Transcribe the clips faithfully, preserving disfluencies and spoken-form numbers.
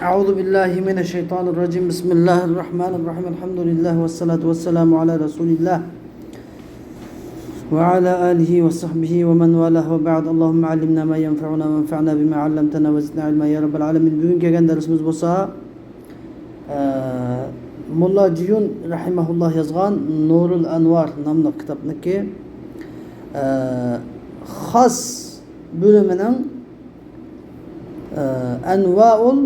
أعوذ بالله من الشيطان الرجيم. بسم الله الرحمن الرحيم. الحمد لله والصلاة والسلام على رسول الله وعلى آله وصحبه ومن والاه وبعد. اللهم علمنا ما ينفعنا وانفعنا بما علمتنا وزدنا علما يا رب العالمين. بۈگۈن كەلگەن دەرسىمىز بولسا، ئە، موللا جىيۇن رەھىمەھۇللا يازغان نۇرۇل ئەنۋار ناملىق كىتابنىكى، ئە، خاس بۆلۈمىنىڭ، ئە، ئەنۋائۇل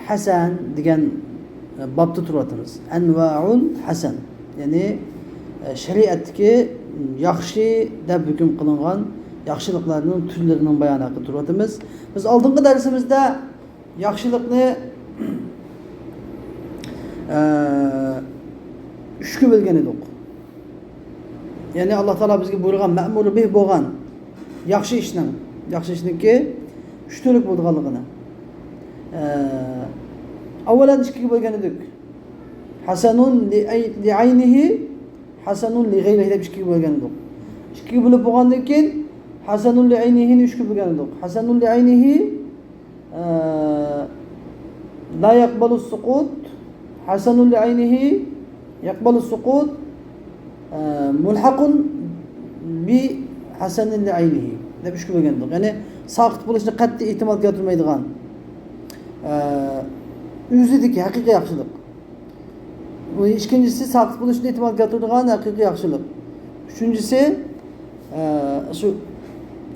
ھەسەن دېگەن، ئە، بابتا تۇرۇۋاتىمىز. ئەنۋائۇل ھەسەن، يەنى، ئە، شەرىئەتتىكى ياخشى دەپ ھۆكۈم قىلىنغان ياخشىلىقلارنىڭ تۈرلىرىنىڭ بايانى ھەققىدە تۇرۇۋاتىمىز. بىز ئالدىنقى دەرسىمىزدە ياخشىلىقنى، ئە، ئۈچكە بۆلگەن ئىدۇق. يەنى ئاللا تائالا بىزگە بۇيرۇغان مەمۇر بىھ بولغان ياخشى ئىشنىڭ، ياخشى ئىشنىڭكى ئۈچ تۈرلۈك بولىدىغانلىقىنى، ئە، ئاۋۋالەن ئىككىگە بۆلگەن ئىدۇق. ھەسەنۇن لىئەي-، لىئەينىھى، ھەسەنۇن لىغەيرىھى دەپ ئىككىگە بۆلگەن ئىدۇق. ئىككىگە بۆلۈپ بولغاندىن كېيىن، ھەسەنۇن لىئەينىھىنى ئۈچكە بۆلگەن ئىدۇق. ھەسەنۇن لىئەينىھى، ئە، لا يەقبەلۇس سۇقۇت، ھەسەنۇن لىئەينىھى يەقبەلۇس سۇقۇت، ئە، مۇلھەقۇن بى ھەسەنىن لىئەينىھى دەپ ئۈچكە بۆلگەن ئىدۇق. يەنى ساقىت بولۇشنى قەتئىي ئېھتىمال كەلتۈرمەيدىغان، ئە، ئۆزىدىكى ھەقىقىي ياخشىلىق. ئىككىنچىسى، ساقىت بولۇشنى ئېھتىمال كەلتۈرىدىغان ھەقىقىي ياخشىلىق. ئۈچىنچىسى، ئە، شۇ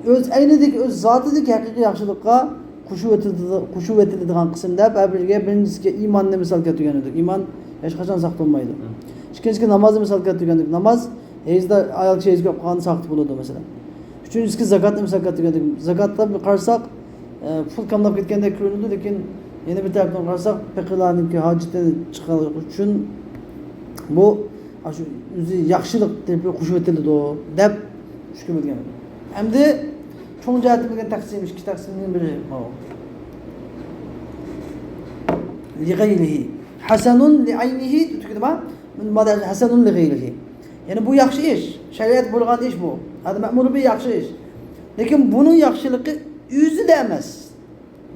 ئۆز ئەينىدىكى، ئۆز زاتىدىكى ھەقىقىي ياخشىلىققا قوشۇۋېتىلىدىغان، قوشۇۋېتىلىدىغان قىسىم دەپ، ھەر بىرىگە، بىرىنچىسىگە ئىماننى مىسال كەلتۈرگەن ئىدۇق. ئىمان ھېچقاچان ساقىت بولمايدۇ. ئىككىنچىسىگە نامازنى مىسال كەلتۈرگەن ئىدۇق. ناماز ھەيزدە، ئايال كىشى ھەيز كۆرۈپ قالغاندا ساقىت بولىدۇ، مەسىلەن. ئۈچىنچىسىگە زاكاتنى مىسال كەلتۈرگەن ئىدۇق. زاكاتتا بىر قارىساق، ئە، پۇل كاملاپ كەتكەندەك كۆرۈنىدۇ، لېكىن يەنە بىر تەرەپتىن قارىساق، پېقىرلارنىڭكى ھاجىتىنى چىقارغان ئۈچۈن بۇ، ئاشۇ ئۆزى ياخشىلىق تەرىپى قوشۇۋېتىلىدۇ دەپ ئۈچكە بۆلگەن. ئەمدى چوڭ جەھەتتىن بىلگەن تەقسىم، ئىككى تەقسىمدىن بىرى ماۋۇ. لىغەيرىھى. ھەسەنۇن لىئەينىھى تۈگىدىما؟ ھەسەنۇن لىغەيرىھى. يەنى بۇ ياخشى ئىش. شەرىئەت بۇيرۇغان ئىش بۇ. ھەدە مەمۇر بى ياخشى ئىش. لېكىن بۇنىڭ ياخشىلىقى ئۆزىدە ئەمەس.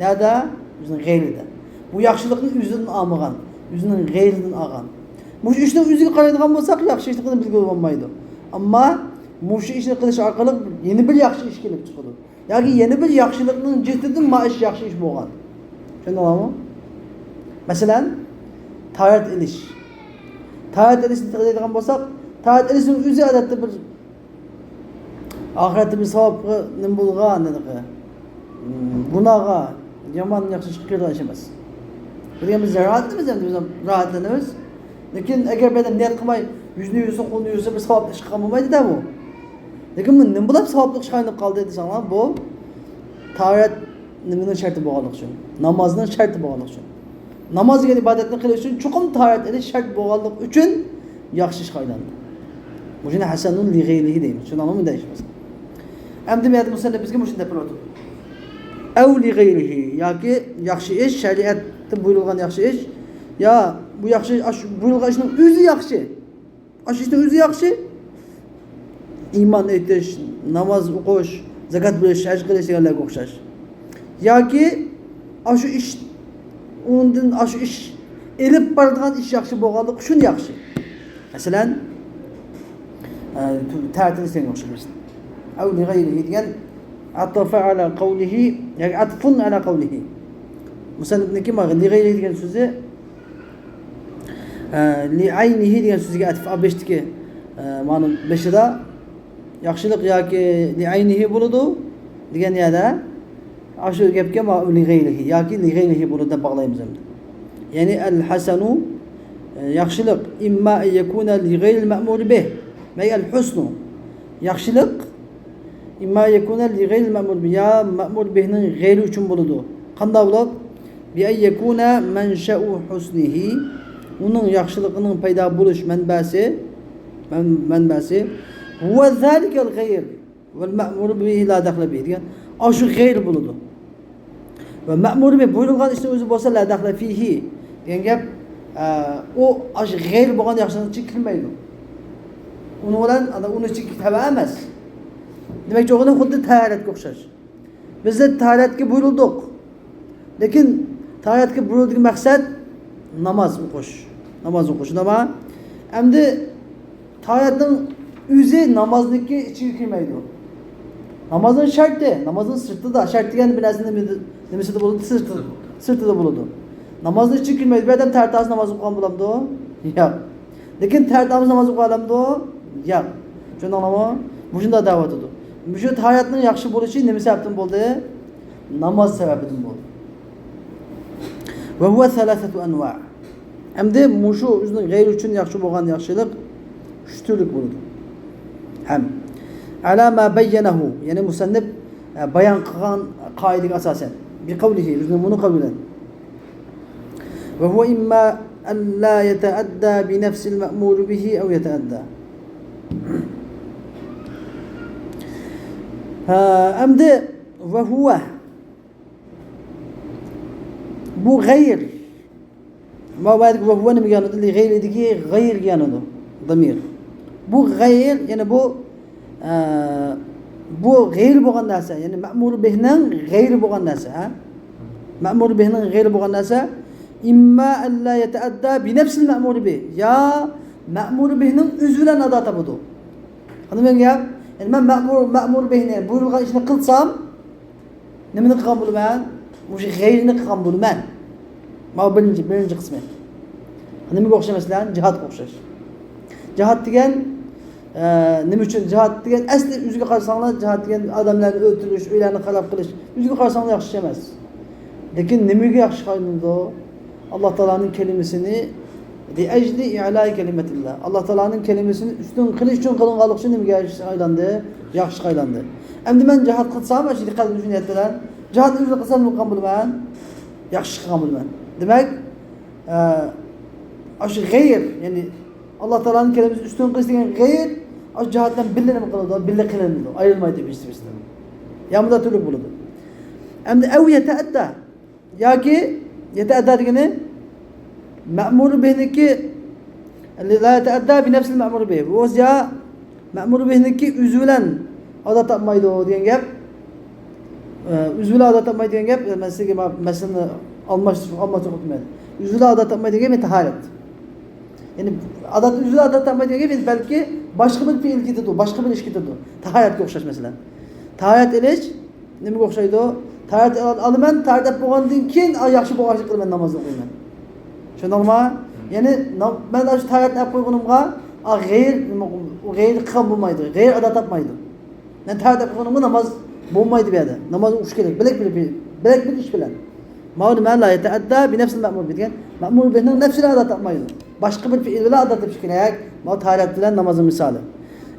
نەدە؟ ئۆزىنىڭ غەيرىدە. بۇ ياخشىلىقنى ئۆزىدىن ئالمىغان، ئۆزىنىڭ غەيرىدىن ئالغان. مۇشۇ ئىشنىڭ ئۆزىگە قارايدىغان بولساق، ياخشى ئىشنى قىلىپ بىلگىلى بولمايدۇ. ئەمما مۇشۇ ئىشنى قىلىش ئارقىلىق يەنە بىر ياخشى ئىش كېلىپ چىقىدۇ. ياكى يەنە بىر ياخشىلىقنىڭ جىھىتىدىن ما ئىش ياخشى ئىش بولغان. چۈشەندىڭلارمۇ؟ مەسىلەن، تاھارەت ئېلىش. تاھارەت ئېلىشنى دەيدىغان بولساق، تاھارەت ئېلىشنىڭ ئۆزى ئادەتتە بىر ئاخىرەتتە بىر ساۋابقا نېمە بولغان، ھېلىقى، گۇناھقا، يامان ياخشى چىقىپ كېتىدىغان ئىش ئەمەس. بىلگەن بىز راھەتلىنىمىز ئەمدى، بىز راھەتلىنىمىز. لېكىن ئەگەر بىر ئادەم نىيەت قىلماي، يۈزنى يۇيسا، قولىنى يۇيسا، بىر ساۋابلىق ئىش قىلغان بولمايدۇ-دە بۇ. لېكىن بۇ نېمە بولۇپ ساۋابلىق ئىشقا ئايلىنىپ قالدى دېسەڭلار، بۇ تاھارەت نېمىنىڭ شەرتى بولغانلىقى ئۈچۈن، نامازنىڭ شەرتى بولغانلىقى ئۈچۈن. ناماز دېگەن ئىبادەتنى قىلىش ئۈچۈن چوقۇم تاھارەت ئېلىش شەرت بولغانلىقى ئۈچۈن ياخشى ئىشقا ئايلاندى. مۇشۇنى ھەسەنۇن لىغەيرىھى دەيمىز. شۇنداقمۇ مۇنداق ئىش بولسا. ئەمدى بۇ يەردە مۇسەننىپ بىزگە مۇشۇنى دەپ بېرىۋاتىدۇ. ئەۋ لىغەيرىھى، ياكى ياخشى ئىش شەرىئەتتە بۇيرۇلغان ياخشى ئىش، يا بۇ ياخشى ئىش، ئاشۇ بۇيرۇلغان ئىشنىڭ ئۆزى ياخشى. ئاشۇ ئىشنىڭ ئۆزى ياخشى. ئىمان ئېيتىش، ناماز ئوقۇش، زاكات بېرىش، ھەج قىلىش دېگەنلەرگە ئوخشاش. ياكى ئاشۇ ئىش، ئۇنىڭدىن ئاشۇ ئىش ئېلىپ بارىدىغان ئىش ياخشى بولغانلىقى ئۈچۈن ياخشى. مەسىلەن، ئە، تەتىل دېگەنگە ئوخشاش. ئەۋ لىغەيرىھى دېگەن ئەتفە ئەلا قەۋلىھى، ياكى ئەتفۇن ئەلا قەۋلىھى. مۇسەننىپنىڭكى مانا لىغەيرىھى دېگەن سۆزى، ئە، لىئەينىھى دېگەن سۆزگە ئەتىپ، بېشىدىكى، ئە، مانا بېشىدا ياخشىلىق ياكى لىئەينىھى بولىدۇ دېگەن يەردە، ئاشۇ گەپكە ما لىغەيرىھى ياكى لىغەيرىھى بولىدۇ دەپ باغلايمىز ئەمدى. يەنى ئەل ھەسەنۇ، ئە، ياخشىلىق، ئىمما ئەن يەكۇنە لىغەيرىل مەمۇرى بىھ. مەي ئەل ھۇسنۇ. ياخشىلىق، ئىمما يەكۇنە لىغەيرىل مەمۇر بىھ، يا مەمۇر بىھنىڭ غەيرى ئۈچۈن بولىدۇ. قانداق بولۇپ؟ بى ئەن يەكۇنە مەنشەئۇ ھۇسنىھى، ئۇنىڭ ياخشىلىقىنىڭ پەيدا بولۇش مەنبەسى، مەن-، مەنبەسى، ھۇۋە زالىكەل غەير ۋەل مەمۇر بىھى لا دەخلە فىھى دېگەن، ئاشۇ غەير بولىدۇ. ۋە مەمۇر بىھ بۇيرۇلغان ئىشنىڭ ئۆزى بولسا لا دەخلە فىھى دېگەن گەپ، ئە، ئۇ ئاشۇ غەير بولغان ياخشىلىقنىڭ ئىچىگە كىرمەيدۇ. ئۇنىڭ بىلەن، ئانا، ئۇنىڭ ئىچىگە تەۋە ئەمەس. دېمەكچى بولغىنىم خۇددى تاھارەتكە ئوخشاش. بىز تاھارەتكە بۇيرۇلدۇق. لېكىن تاھارەتكە بۇيرۇلدىكى مەقسەت ناماز ئوقۇش. ناماز ئوقۇش، شۇنداقمۇ؟ ئەمدى تاھارەتنىڭ ئۆزى نامازنىڭكى ئىچىگە كىرمەيدۇ. نامازنىڭ شەرتى، نامازنىڭ سىرتىدا، شەرت دېگەن بىر نەرسىنىڭ نېمىدە، نېمىسىدە بولىدۇ؟ سىرتىدا، سىرتىدا بولىدۇ. نامازنىڭ ئىچىگە كىرمەيدۇ. بۇ ئادەم تاھارەت ھالسىز ناماز ئوقۇغان بولامدۇ؟ ياق. لېكىن تاھارەت ھالسىز ناماز ئوقۇيالامدۇ؟ ياق. چۈشەندىڭلارمۇ؟ مۇشۇنداق دەۋاتىدۇ. مۇشۇ تاھارەتنىڭ ياخشى بولۇشى نېمە سەۋەبتىن بولدى؟ ناماز سەۋەبىدىن بولدى. وهو ثلاثة أنواع. ئەمدى مۇشۇ ئۆزىنىڭ غەيرى ئۈچۈن ياخشى بولغان ياخشىلىق ئۈچ تۈرلۈك بولىدۇ. ھەم على ما بينه، يەنى مۇسەننىپ، ئە، بايان قىلغان قائىدىگە ئاساسەن. بقوله، ئۆزىنىڭ بۇنى قەۋلى بىلەن. وهو إما ألا يتأدى بنفس المأمور به أو يتأدى. ھە، ئەمدى وهو. بۇ غەير. ماۋۇ يەردىكى ۋەھۇۋە نېمىگە يانىدۇ؟ لىغەيرىدىكى غەيرگە يانىدۇ. دامىر. بۇ غەير، يەنى بۇ، ئە، بۇ غەيرى بولغان نەرسە، يەنى مەمۇر بىھنىڭ غەيرى بولغان نەرسە، ھە؟ مەمۇر بىھنىڭ غەيرى بولغان نەرسە، ئىمما ئەللا يەتەئەددا بىنەفسىل مەمۇر بىھ. يا مەمۇر بىھنىڭ ئۆزى بىلەن ئادا تاپىدۇ. ئاندىن مەن گەپ، يەنى مەن مەمۇر، مەمۇر بىھنى بۇيرۇلغان ئىشنى قىلسام، نېمىنى قىلغان بولىمەن؟ مۇشۇ غەيرىنى قىلغان بولىمەن. ماۋۇ بىرىنچى، بىرىنچى قىسمى. نېمىگە ئوخشاش مەسىلەن؟ جىھادقا ئوخشاش. جىھاد دېگەن، ئە، نېمە ئۈچۈن جىھاد دېگەن؟ ئەسلى ئۆزىگە قارىساڭلار، جىھاد دېگەن ئادەملەرنى ئۆلتۈرۈش، ئۆيلەرنى خاراب قىلىش. ئۆزىگە قارىساڭلار ياخشى ئىش ئەمەس. لېكىن نېمىگە ياخشى قىلىنىدۇ؟ ئاللا تائالانىڭ كەلىمىسىنى، لىئەجلى ئىئلاي كەلىمەتىللا. ئاللا تائالانىڭ كەلىمىسىنى ئۈستۈن قىلىش ئۈچۈن قىلىنغانلىقى ئۈچۈن نېمىگە ئايلاندى؟ ياخشىلىققا ئايلاندى. ئەمدى مەن جىھاد قىلسام، ئاشۇ قەلبىم شۇ نىيەت بىلەن، جىھادنى ئۆزۈم قىلسام نېمە قىلغان بولىمەن؟ ياخشى قىلغان بولىمەن. دېمەك، ئە، ئاشۇ غەير، يەنى ئاللا تائالانىڭ كەلىمىسىنى ئۈستۈن قىلىش دېگەن غەير، ئاشۇ جىھاد بىلەن بىللە نېمە قىلىدۇ؟ بىللە قىلىنىدۇ. ئايرىلمايدۇ بىرسى بىرسىدىن. يا مۇنداق تۈرلۈك بولىدۇ. ئەمدى ئەۋ يەتەئەددا. ياكى يەتەئەددا دېگىنى مەمۇر بىھنىڭكى، لا يەتەئەددا بىنەفسىل مەمۇر بىھ. بۇ يا مەمۇر بىھنىڭكى ئۆزى بىلەن ئادا تاپمايدۇ دېگەن گەپ. ئە، ئۆزى بىلەن ئادا تاپمايدۇ دېگەن گەپ، مەن سىزگە ما-، مەسىلىنى ئالماشتۇرۇپ، ئالماشتۇرۇپ ئۆتمەيدۇ. ئۆزى بىلەن ئادا تاپمايدۇ دېگەن گەپ تاھارەت. يەنى ئادەت ئۆزى ئادەت تاپمايدۇ دېگەن گەپ، بەلكى باشقا بىر پېئىل كېتىدۇ، باشقا بىر ئىش كېتىدۇ. تاھارەتكە ئوخشاش مەسىلەن. تاھارەت ئېلىش نېمىگە ئوخشايدۇ؟ تاھارەت ئال-، ئالىمەن، تاھارەت ئېلىپ بولغاندىن كېيىن، ئا، ياخشى بولغان ئىشنى قىلىمەن، نامازنى ئوقۇيمەن. چۈشەندىڭلارمۇ؟ يەنى نام-، مەن ئاشۇ تاھارەتنى ئېلىپ قويغىنىمغا، ئا، غەير، نېمە، ئۇ غەير قىلغان بولمايدۇ، غەير ئادا تاپمايدۇ. مەن تەرەت قىلغىنىمغا ناماز بولمايدۇ بۇ يەردە. ناماز ئوقۇش كېرەك. بىلەك، بىلەك، بىلەك بىر ئىش بىلەن. ماۋۇ نېمە؟ لا يتأدى بنفس المأمور به دېگەن. مەمۇر بىھنىڭ نەپسىنى ئادا تاپمايدۇ. باشقا بىر پېئىل بىلەن ئادا تاپىش كېرەك. ماۋۇ تەرەت بىلەن نامازنىڭ مىسالى.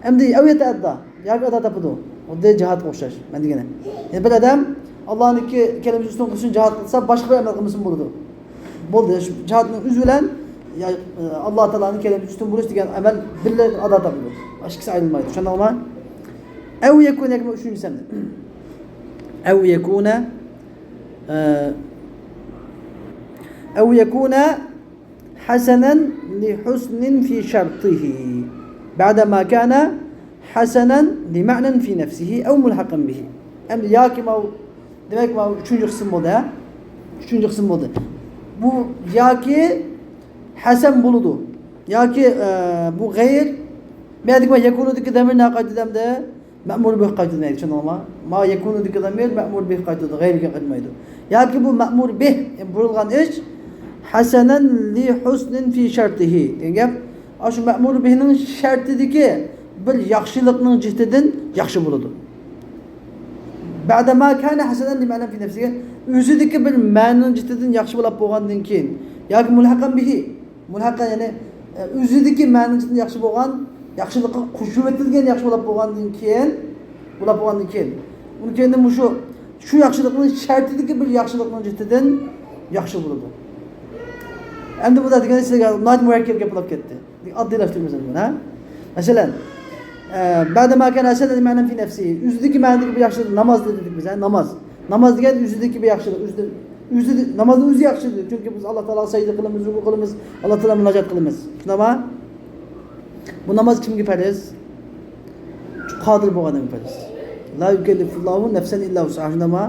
ئەمدى ئەۋ يەتەئەددا. ياكى ئادا تاپىدۇ. خۇددى جىھادقا ئوخشاش. مەن دېگىنى. يەنى بىر ئادەم ئاللانىڭكى كەلىمىسىنى ئۈستۈن قىلىش ئۈچۈن جىھاد قىلسا، باشقا بىر ئەمەل قىلمىسىمۇ بولىدۇ. بولدى. شۇ جىھادنىڭ ئۆزى بىلەن، يا، ئە، ئاللا تائالانىڭ كەلىمىسى ئۈستۈن بولۇش دېگەن ئەمەل بىللە ئادا تاپىدۇ. ئىككىسى ئايرىلمايدۇ. چۈشەندىڭلارمۇ؟ ئەۋ يەكۇنە، يەكۇن ئۈچىنچىسى ئەمدى. ئەۋ يەكۇنە، ئە، ئەۋ يەكۇنە حەسەنەن لىھۇسنىن فى شەرتىھى بەئدە ما كانە حەسەنەن لىمەئنەن فى نەفسىھى ئەۋ مۇلھەقەن بىھى. ئەمدى ياكى ماۋۇ، دېمەك، ماۋۇ ئۈچىنچى قىسىم بولدى، ھە؟ ئۈچىنچى قىسىم بولدى. بۇ ياكى ھەسەن بولىدۇ، ياكى، ئە، بۇ غەير. بۇ يەردىكى ماۋۇ يەكۇنىدىكى دەمىر نەگە قايتىدۇ ئەمدى؟ مەمۇر بىھ قايتىدۇ دېمەكچى، چۈشەندىڭلارمۇ؟ ما يەكۇنىدىكى دامىر مەمۇر بىھ قايتىدۇ، غەيرىگە قايتمايدۇ. ياكى بۇ مەمۇر بىھ، بۇيرۇلغان ئىش، ھەسەنەن لىھۇسنىن فى شەرتىھى دېگەن گەپ، ئاشۇ مەمۇر بىھنىڭ شەرتىدىكى بىر ياخشىلىقنىڭ جىھىتىدىن ياخشى بولىدۇ. بەئدە ما كانە ھەسەنەن لىمەئنەن فى نەفسىھى، ئۆزىدىكى بىر مەنىنىڭ جىھىتىدىن ياخشى بولۇپ بولغاندىن كېيىن، ياكى مۇلھەقەن بىھى، مۇلھەقەن، يەنى، ئە، ئۆزىدىكى مەنىسىدىن ياخشى بولغان، ياخشىلىققا قوشۇۋېتىلگەن ياخشى بولۇپ بولغاندىن كېيىن، بولۇپ بولغاندىن كېيىن، ئۇنىڭ كەينىدىن مۇشۇ، شۇ ياخشىلىقنىڭ شەرتىدىكى بىر ياخشىلىقنىڭ جىھىتىدىن ياخشى بولىدۇ. ئەمدى بۇ دېگەن سىزگە ناھايىتى مۇرەككەپ گەپ بولۇپ كەتتى. ئاددىيلاشتۇرىمىز ئەمدى، ھە؟ مەسىلەن، ئە، بەئدە ما كانە ھەسەنەن لىمەئنەن فى نەفسىھى. ئۆزىدىكى مەنىدىكى بىر ياخشىلىق ناماز دېدۇك بىز، ھە؟ ناماز. ناماز دېگەن ئۆزىدىكى بىر ياخشىلىق. ئۆزىدە، ئۆزى، نامازنىڭ ئۆزى ياخشىدۇر. چۈنكى بىز ئاللا تائالاغا سەجدە قىلىمىز، رۇكۇ قىلىمىز، ئاللا تائالاغا مۇناجات قىلىمىز. شۇنداقمۇ؟ بۇ ناماز كىمگە پەرز؟ قادىر بولغان ئادەمگە پەرز. لا يكلف الله نفسا إلا وسعها. شۇنداقمۇ؟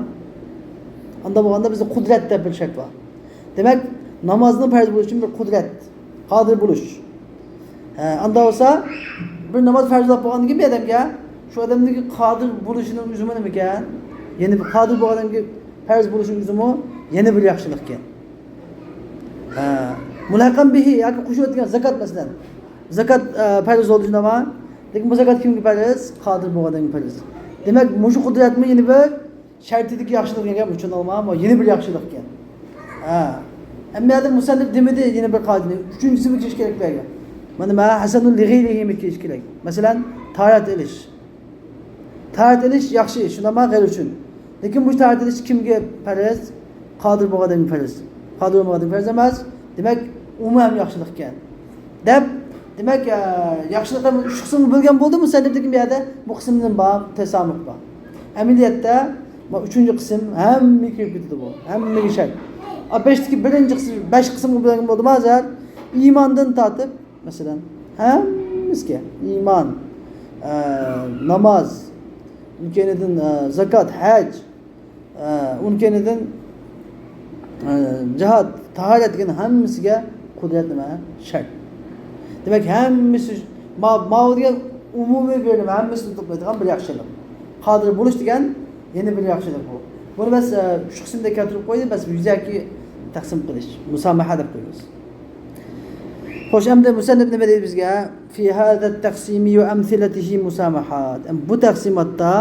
ئاندا بولغاندا بىزدە قۇدرەت دەپ بىر شەرت بار. دېمەك، نامازنىڭ پەرز بولۇشى ئۈچۈن بىر قۇدرەت، قادىر بولۇش. ھە، ئاندا بولسا، بىر ناماز پەرز بولۇپ بولغاندىن كېيىن بىر ئادەمگە، شۇ ئادەمنىڭكى قادىر بولۇشىنىڭ ئۆزىمۇ نېمىكەن؟ يەنە بىر قادىر بولغان ئادەمگە پەرز بولۇشىنىڭ ئۆزىمۇ يەنە بىر ياخشىلىقكەن. ھە، مۇلھەقەن بىھى ياكى قوشۇلۇۋاتقان زاكات مەسىلەن. زاكات، ئە، پەرز بولدى شۇنداقمۇ؟ لېكىن بۇ زاكات كىمگە پەرز؟ قادىر بولغان ئادەمگە پەرز. دېمەك، مۇشۇ قۇدرەتمۇ يەنە بىر شەرتىدىكى ياخشىلىق دېگەن گەپ ئۈچۈن ئالما، بۇ يەنە بىر ياخشىلىق ئىكەن. ھە. ئەمما يەردە مۇسەننىپ دېمىدى يەنە بىر قائىدىنى. ئۈچىنچىسىمۇ كېلىش كېرەك بۇ يەرگە. مانا، مە ھەسەنۇل لىغەيرىھىمۇ كېلىش كېرەك. مەسىلەن، تاھارەت ئېلىش. تاھارەت ئېلىش ياخشى، شۇنداقمۇ غەيرى ئۈچۈن. لېكىن بۇ تاھارەت ئېلىش كىمگە پەرز؟ قادىر بولغان ئادەمگە پەرز. قادىر بولمىغان ئادەمگە پەرز ئەمەس. دېمەك، ئۇمۇ ھەم ياخشىلىق ئىكەن. دەپ، دېمەك، ئە، ياخشىلىقنى ئۈچ قىسىمغا بۆلگەن بولدى، مۇسەننىپتىكى بۇ يەردە بۇ قىسىمدىن بار، تەسامۇھ بار. ئەمەلىيەتتە، ما ئۈچىنچى قىسىم ھەممىگە كىرىپ كېتىدۇ بۇ. ھەممىگە شەرت. ئاپەشتىكى بىرىنچى قىسىم، بەش قىسىمغا بۆلگەن بولدىمۇ ھازىر؟ ئىماندىن تارتىپ، مەسىلەن، ھەممىسىگە ئىمان، ئە، ناماز، ئۇنىڭ كەينىدىن، ئە، زاكات، ھەج، ئە، ئۇنىڭ كەينىدىن، ئە، جىھاد، تاھارەت دېگەن ھەممىسىگە قۇدرەت نېمە؟ شەرت. دېمەك، ھەممىسى ما-، ماۋۇ دېگەن ئومۇمىي بىر نېمە، ھەممىسىنى توپلايدىغان بىر ياخشىلىق. قادىر بولۇش دېگەن يەنە بىر ياخشىلىق بۇ. بۇنى بەس، ئە، ئۈچ قىسىمدا كەلتۈرۈپ قويدى، بەس يۈزەكى تەقسىم قىلىش، مۇسامەھە دەپ قويىمىز. خوش، ئەمدى مۇسەننىپ نېمە دەيدۇ بىزگە؟ في هذا التقسيم وأمثلته مسامحات. ئەم، بۇ تەقسىماتتا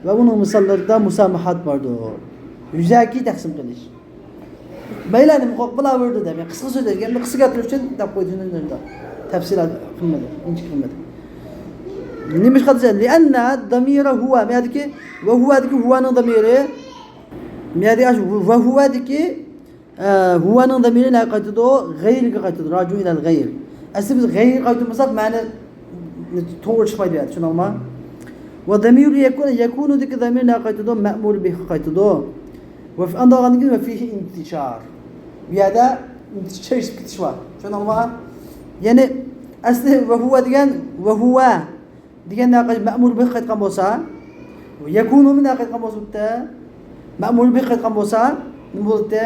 ۋە ئۇنىڭ مىساللىرىدا مۇسامەھات باردۇر. يۈزەكى تەقسىم قىلىش. مەيلى، نېمە قوق بىلا بىردۇ دەپ، قىسقا سۆزلەشكە، ئەمدى قىسقا گەپلەر ئۈچۈن دەپ قويدۇم. تەپسىلات قىلمىدى، ئىنچىكە قىلمىدى. نېمىشقا دېسە، لأن ضمير هو، مەيەردىكى ۋە ھۇۋەدىكى ھۇۋەنىڭ ضميرى، مەيەردىكى ۋە ھۇۋەدىكى ئە، ھۇۋەنىڭ زەمىرى نەگە قايتىدۇ؟ غەيرگە قايتىدۇ. راجىئۇ ئىلەل غەير. ئەسلى بىز غەيرگە قايتۇرمىساق، مەنە توغرا چىقمايدۇ يەردە، چۈشىنىڭلارمۇ؟ ۋە زەمىرۇ يەكۇن، يەكۇنۇدىكى زەمىر نەگە قايتىدۇ؟ مەمۇرۇ بىھقا قايتىدۇ. ۋە ئاندىن كېيىن ۋە فىھى ئىنتىشار. بۇ يەردە ئىنتىش-، چېچىپ كېتىش بار. چۈشىنىڭلارمۇ؟ يەنى ئەسلى ۋە ھۇۋە دېگەن، ۋە ھۇۋە دېگەن نەقىش مەمۇر بىھ قايتقان بولسا، يەكۇنۇمۇ نەقىش قايتقان بولسا، بۇ يەردە مەمۇر بىھ قايتقان بولسا، نېمە بولاتتى؟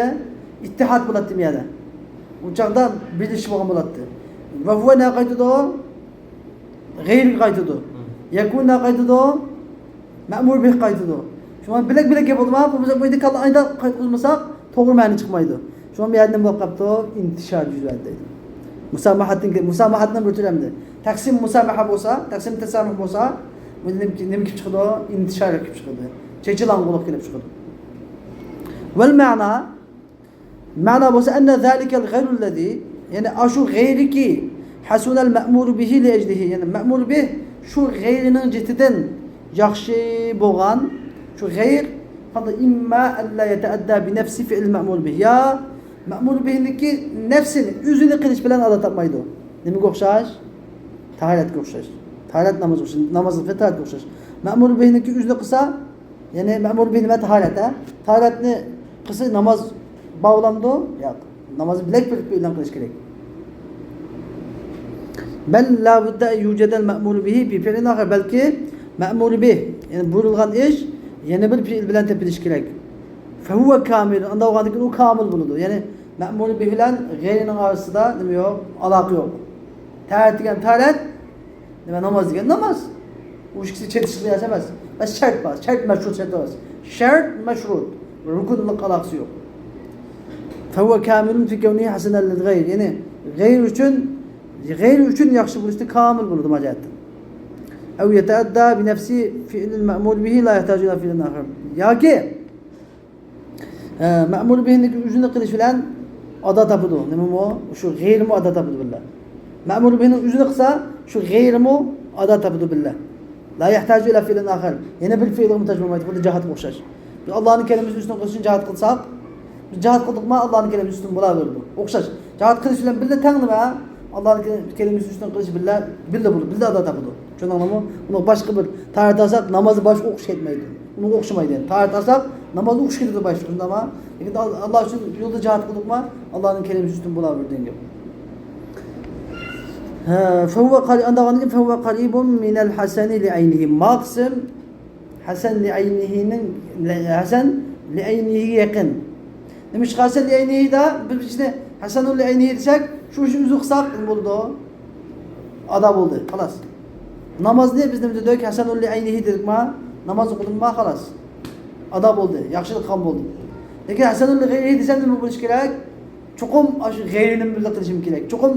ئىتتىھاد بولاتتى بۇ يەردە. ئۇ چاغدا بىرلىشىش بولغان بولاتتى. ۋە ھۇۋە نەگە قايتىدۇ؟ غەيرگە قايتىدۇ. يەكۇن نەگە قايتىدۇ؟ مەمۇر بىھ قايتىدۇ. شۇڭا بىلەك-بىلەك گەپ بولدىما؟ بۇ بىزنىڭ بۇ يەردە كاللا ئايدا قايتقۇزمىساق، توغرا مەنە چىقمايدۇ. شۇڭا بۇ يەردە نېمە بولۇپ قاپتۇ؟ ئىنتىشار يۈز بەردى. مۇساماھەتنىڭ، مۇساماھەتنىڭ بىر تۈرى ئەمدى. تەقسىم مۇساماھە بولسا، تەقسىم تەسامۇھ بولسا، بۇ نېمە، نېمە كېلىپ چىقىدۇ؟ ئىنتىشار كېلىپ چىقىدۇ. چېچىلاڭغۇلۇق كېلىپ چىقىدۇ. ۋەل مەنا، مەنا بولسا، ئەننە زالىكەل غەيرۇللەزى، يەنى ئاشۇ غەيرىكى، ھەسۇنەل مەمۇرۇ بىھى لىئەجلىھى، يەنى مەمۇر بىھ شۇ غەيرىنىڭ جېتىدىن ياخشى بولغان، شۇ غەير قانداق؟ ئىمما ئەللا يەتەئەددا بىنەفسى فىئل مەمۇر بىھ، يا مەمۇر بىھنىڭكى نەفسىنى، ئۆزىنى قىلىش بىلەن ئادا تاپمايدۇ. نېمىگە ئوخشاش؟ تاھارەتكە ئوخشاش. تاھارەت نامازغا ئوخشاش. ناماز تاھارەتكە ئوخشاش. مەمۇر بىھنىڭكى ئۆزىنى قىلسا، يەنى مەمۇر بىھ نېمە؟ تاھارەت، ھە؟ تاھارەتنى قىلسا ناماز باغلامدۇ؟ ياق. نامازنى بىلەك بىر پېئىلنى قىلىش كېرەك. بەل لا بۇددە يۇجەدەل مەمۇر بىھى بىفىئلىن ئاخىر. بەلكى مەمۇر بىھ، يەنى بۇيرۇلغان ئىش يەنە بىر پېئىل بىلەن تېپىلىشى كېرەك. فەھۇۋە كامىل. ئاندا بولغاندىن كېيىن ئۇ كامىل بولىدۇ. يەنى مەمۇر بىھ بىلەن غەيرىنىڭ ئارىسىدا نېمە يوق؟ ئالاقە يوق. تاھارەت دېگەن تاھارەت، نېمە، ناماز دېگەن ناماز. ئۇ ئىككىسى چېتىشلىق نەرسە ئەمەس. بەس شەرت بار. شەرت مەشرۇت شەرت ئەمەس. شەرت مەشرۇت. رۇكۇنلۇق ئالاقىسى يوق. فەھۇۋە كامىلۇن فى كەۋنىھى ھەسەنەن لىل غەير. يەنى غەير ئۈچۈن، غەير ئۈچۈن ياخشى بولۇشتا كامىل بولىدۇ ما جەھەتتىن. ئەۋ يەتەئەددا بى نەفسى فىئلىل مەمۇر بىھى لا يەھتاجۇ ئىلا فىئلىن ئاخىر. ياكى ئە، مەمۇر بىھنىڭ ئۆزىنى قىلىش بىلەن ئادا تاپىدۇ. نېمىمۇ؟ شۇ غەيرىمۇ ئادا تاپىدۇ بىللە. مەمۇر بىھنىڭ ئۆزىنى قىلسا، شۇ غەيرىمۇ ئادا تاپىدۇ بىللە. لا يەھتاجۇ ئىلا فىئلىن ئاخىر. يەنە بىر پېئىلگە موھتاج بولمايدۇ. خۇددى جىھادقا ئوخشاش. بىز ئاللانىڭ كەلىمىسىنى ئۈستۈن قىلىش ئۈچۈن جىھاد قىلساق، بىز جىھاد قىلدۇقما، ئاللانىڭ كەلىمىسى ئۈستۈن بولاۋېرىدۇ. ئوخشاش. جىھاد قىلىش بىلەن بىللە تەڭ نېمە؟ ئاللانىڭ كەلىمىسى ئۈستۈن قىلىش بىللە، بىللە بولىدۇ، بىللە ئادا تاپىدۇ. چۈشەندىڭلارمۇ؟ ئۇنىڭ باشقا بىر تاھارەت ئالساق، نامازدا باشقا ئوقۇش كەتمەيدۇ. ئۇنىڭغا ئوخشىمايدۇ. يەنى تاھارەت ئالساق، ناماز ئوقۇش كېتىدۇ باشقا، شۇنداقمۇ؟ لېكىن ئال-، ئاللا ئۈچۈن يولدا جىھاد قىلدۇقما، ئاللانىڭ كەلىمىسى ئۈستۈن بولاۋېرىدۇ دېگەن گەپ. ھە، فەھۇۋە قەرى-، ئاندىن كېيىن فەھۇۋە قەرىبۇن مىنەل ھەسەنى لىئەينىھى. ما قىسىم ھەسەن لىئەينىھىنىڭ، ھەسەن لىئەينىھىگە يېقىن. نېمىشقا ھەسەن لىئەينىھىدا بىز بىر ئىشنى ھەسەنۇل لىئەينىھى دېسەك، شۇ ئىشنى ئۆزى قىلساق نېمە بولىدۇ؟ ئادا بولدى، خالاس. نامازنى بىز نېمە دېدۇق؟ ھەسەنۇل لىئەينىھى دېدۇقما؟ ناماز ئوقۇدۇمما؟ خالاس. ئادا بولدى، ياخشىلىق قىلغان بولدۇم. لېكىن ھەسەنۇل لىغەيرىھى دېسەم نېمە بولۇشى كېرەك؟ چوقۇم شۇ غەيرىنى بىللە قىلىشىم كېرەك. چوقۇم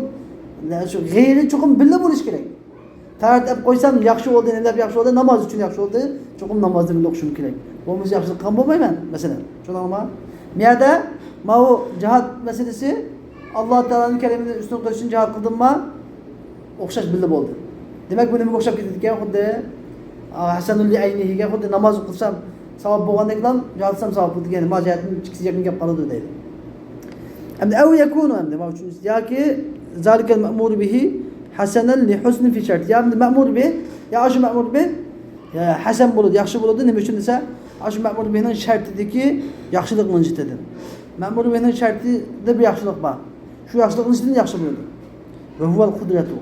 شۇ غەيرى چوقۇم بىللە بولۇشى كېرەك. تارىخ دەپ قويسام ياخشى بولدى، نېمە دەپ ياخشى بولدى؟ ناماز ئۈچۈن ياخشى بولدى. چوقۇم نامازنى بىللە ئوقۇشۇم كېرەك. بولمىسا ياخشىلىق قىلغان بولمايمەن، مەسىلەن. چۈشەندىڭلارمۇ؟ بۇ يەردە ماۋۇ جىھاد مەسىلىسى، ئاللا تائالانىڭ كەلىمىنى ئۈستۈن قىلىش ئۈچۈن جىھاد قىلدىمما؟ ئوخشاش بىللە بولدى. دېمەك، بۇ نېمىگە ئوخشاپ كېتىدىكەن خۇددى؟ ئا، ھەسەنۇل لىئەينىھىگە خۇددى ناماز قىلسام ساۋاب بولغاندەكلا، جىھاد قىلسام ساۋاب بولىدىكەن. ما جىھادتىن ئىككىسى يەكۈنگە كېلىپ قالىدۇ دەيدۇ. ئەمدى ئەۋ يەكۇنۇ ئەمدى ماۋۇ ئۈچىنچىسى. ياكى زالىكەل مەمۇرۇ بىھى ھەسەنەن لىھۇسنىن فى شەرت. يا ئەمدى مەمۇر بىھ، يا ئاشۇ مەمۇر بىھ، يا ھەسەن بولىدۇ، ياخشى بولىدۇ. نېمە ئۈچۈن دېسە، ئاشۇ مەمۇر بىھنىڭ شەرتىدىكى ياخشىلىقنىڭ نىسبىتىدىن. مەمۇر بىھنىڭ شەرتىدە بىر ياخشىلىق بار. شۇ ياخشىلىقنىڭ نىسبىتىدىن ياخشى بولىدۇ. ۋە ھۇۋەل قۇدرەتۇ.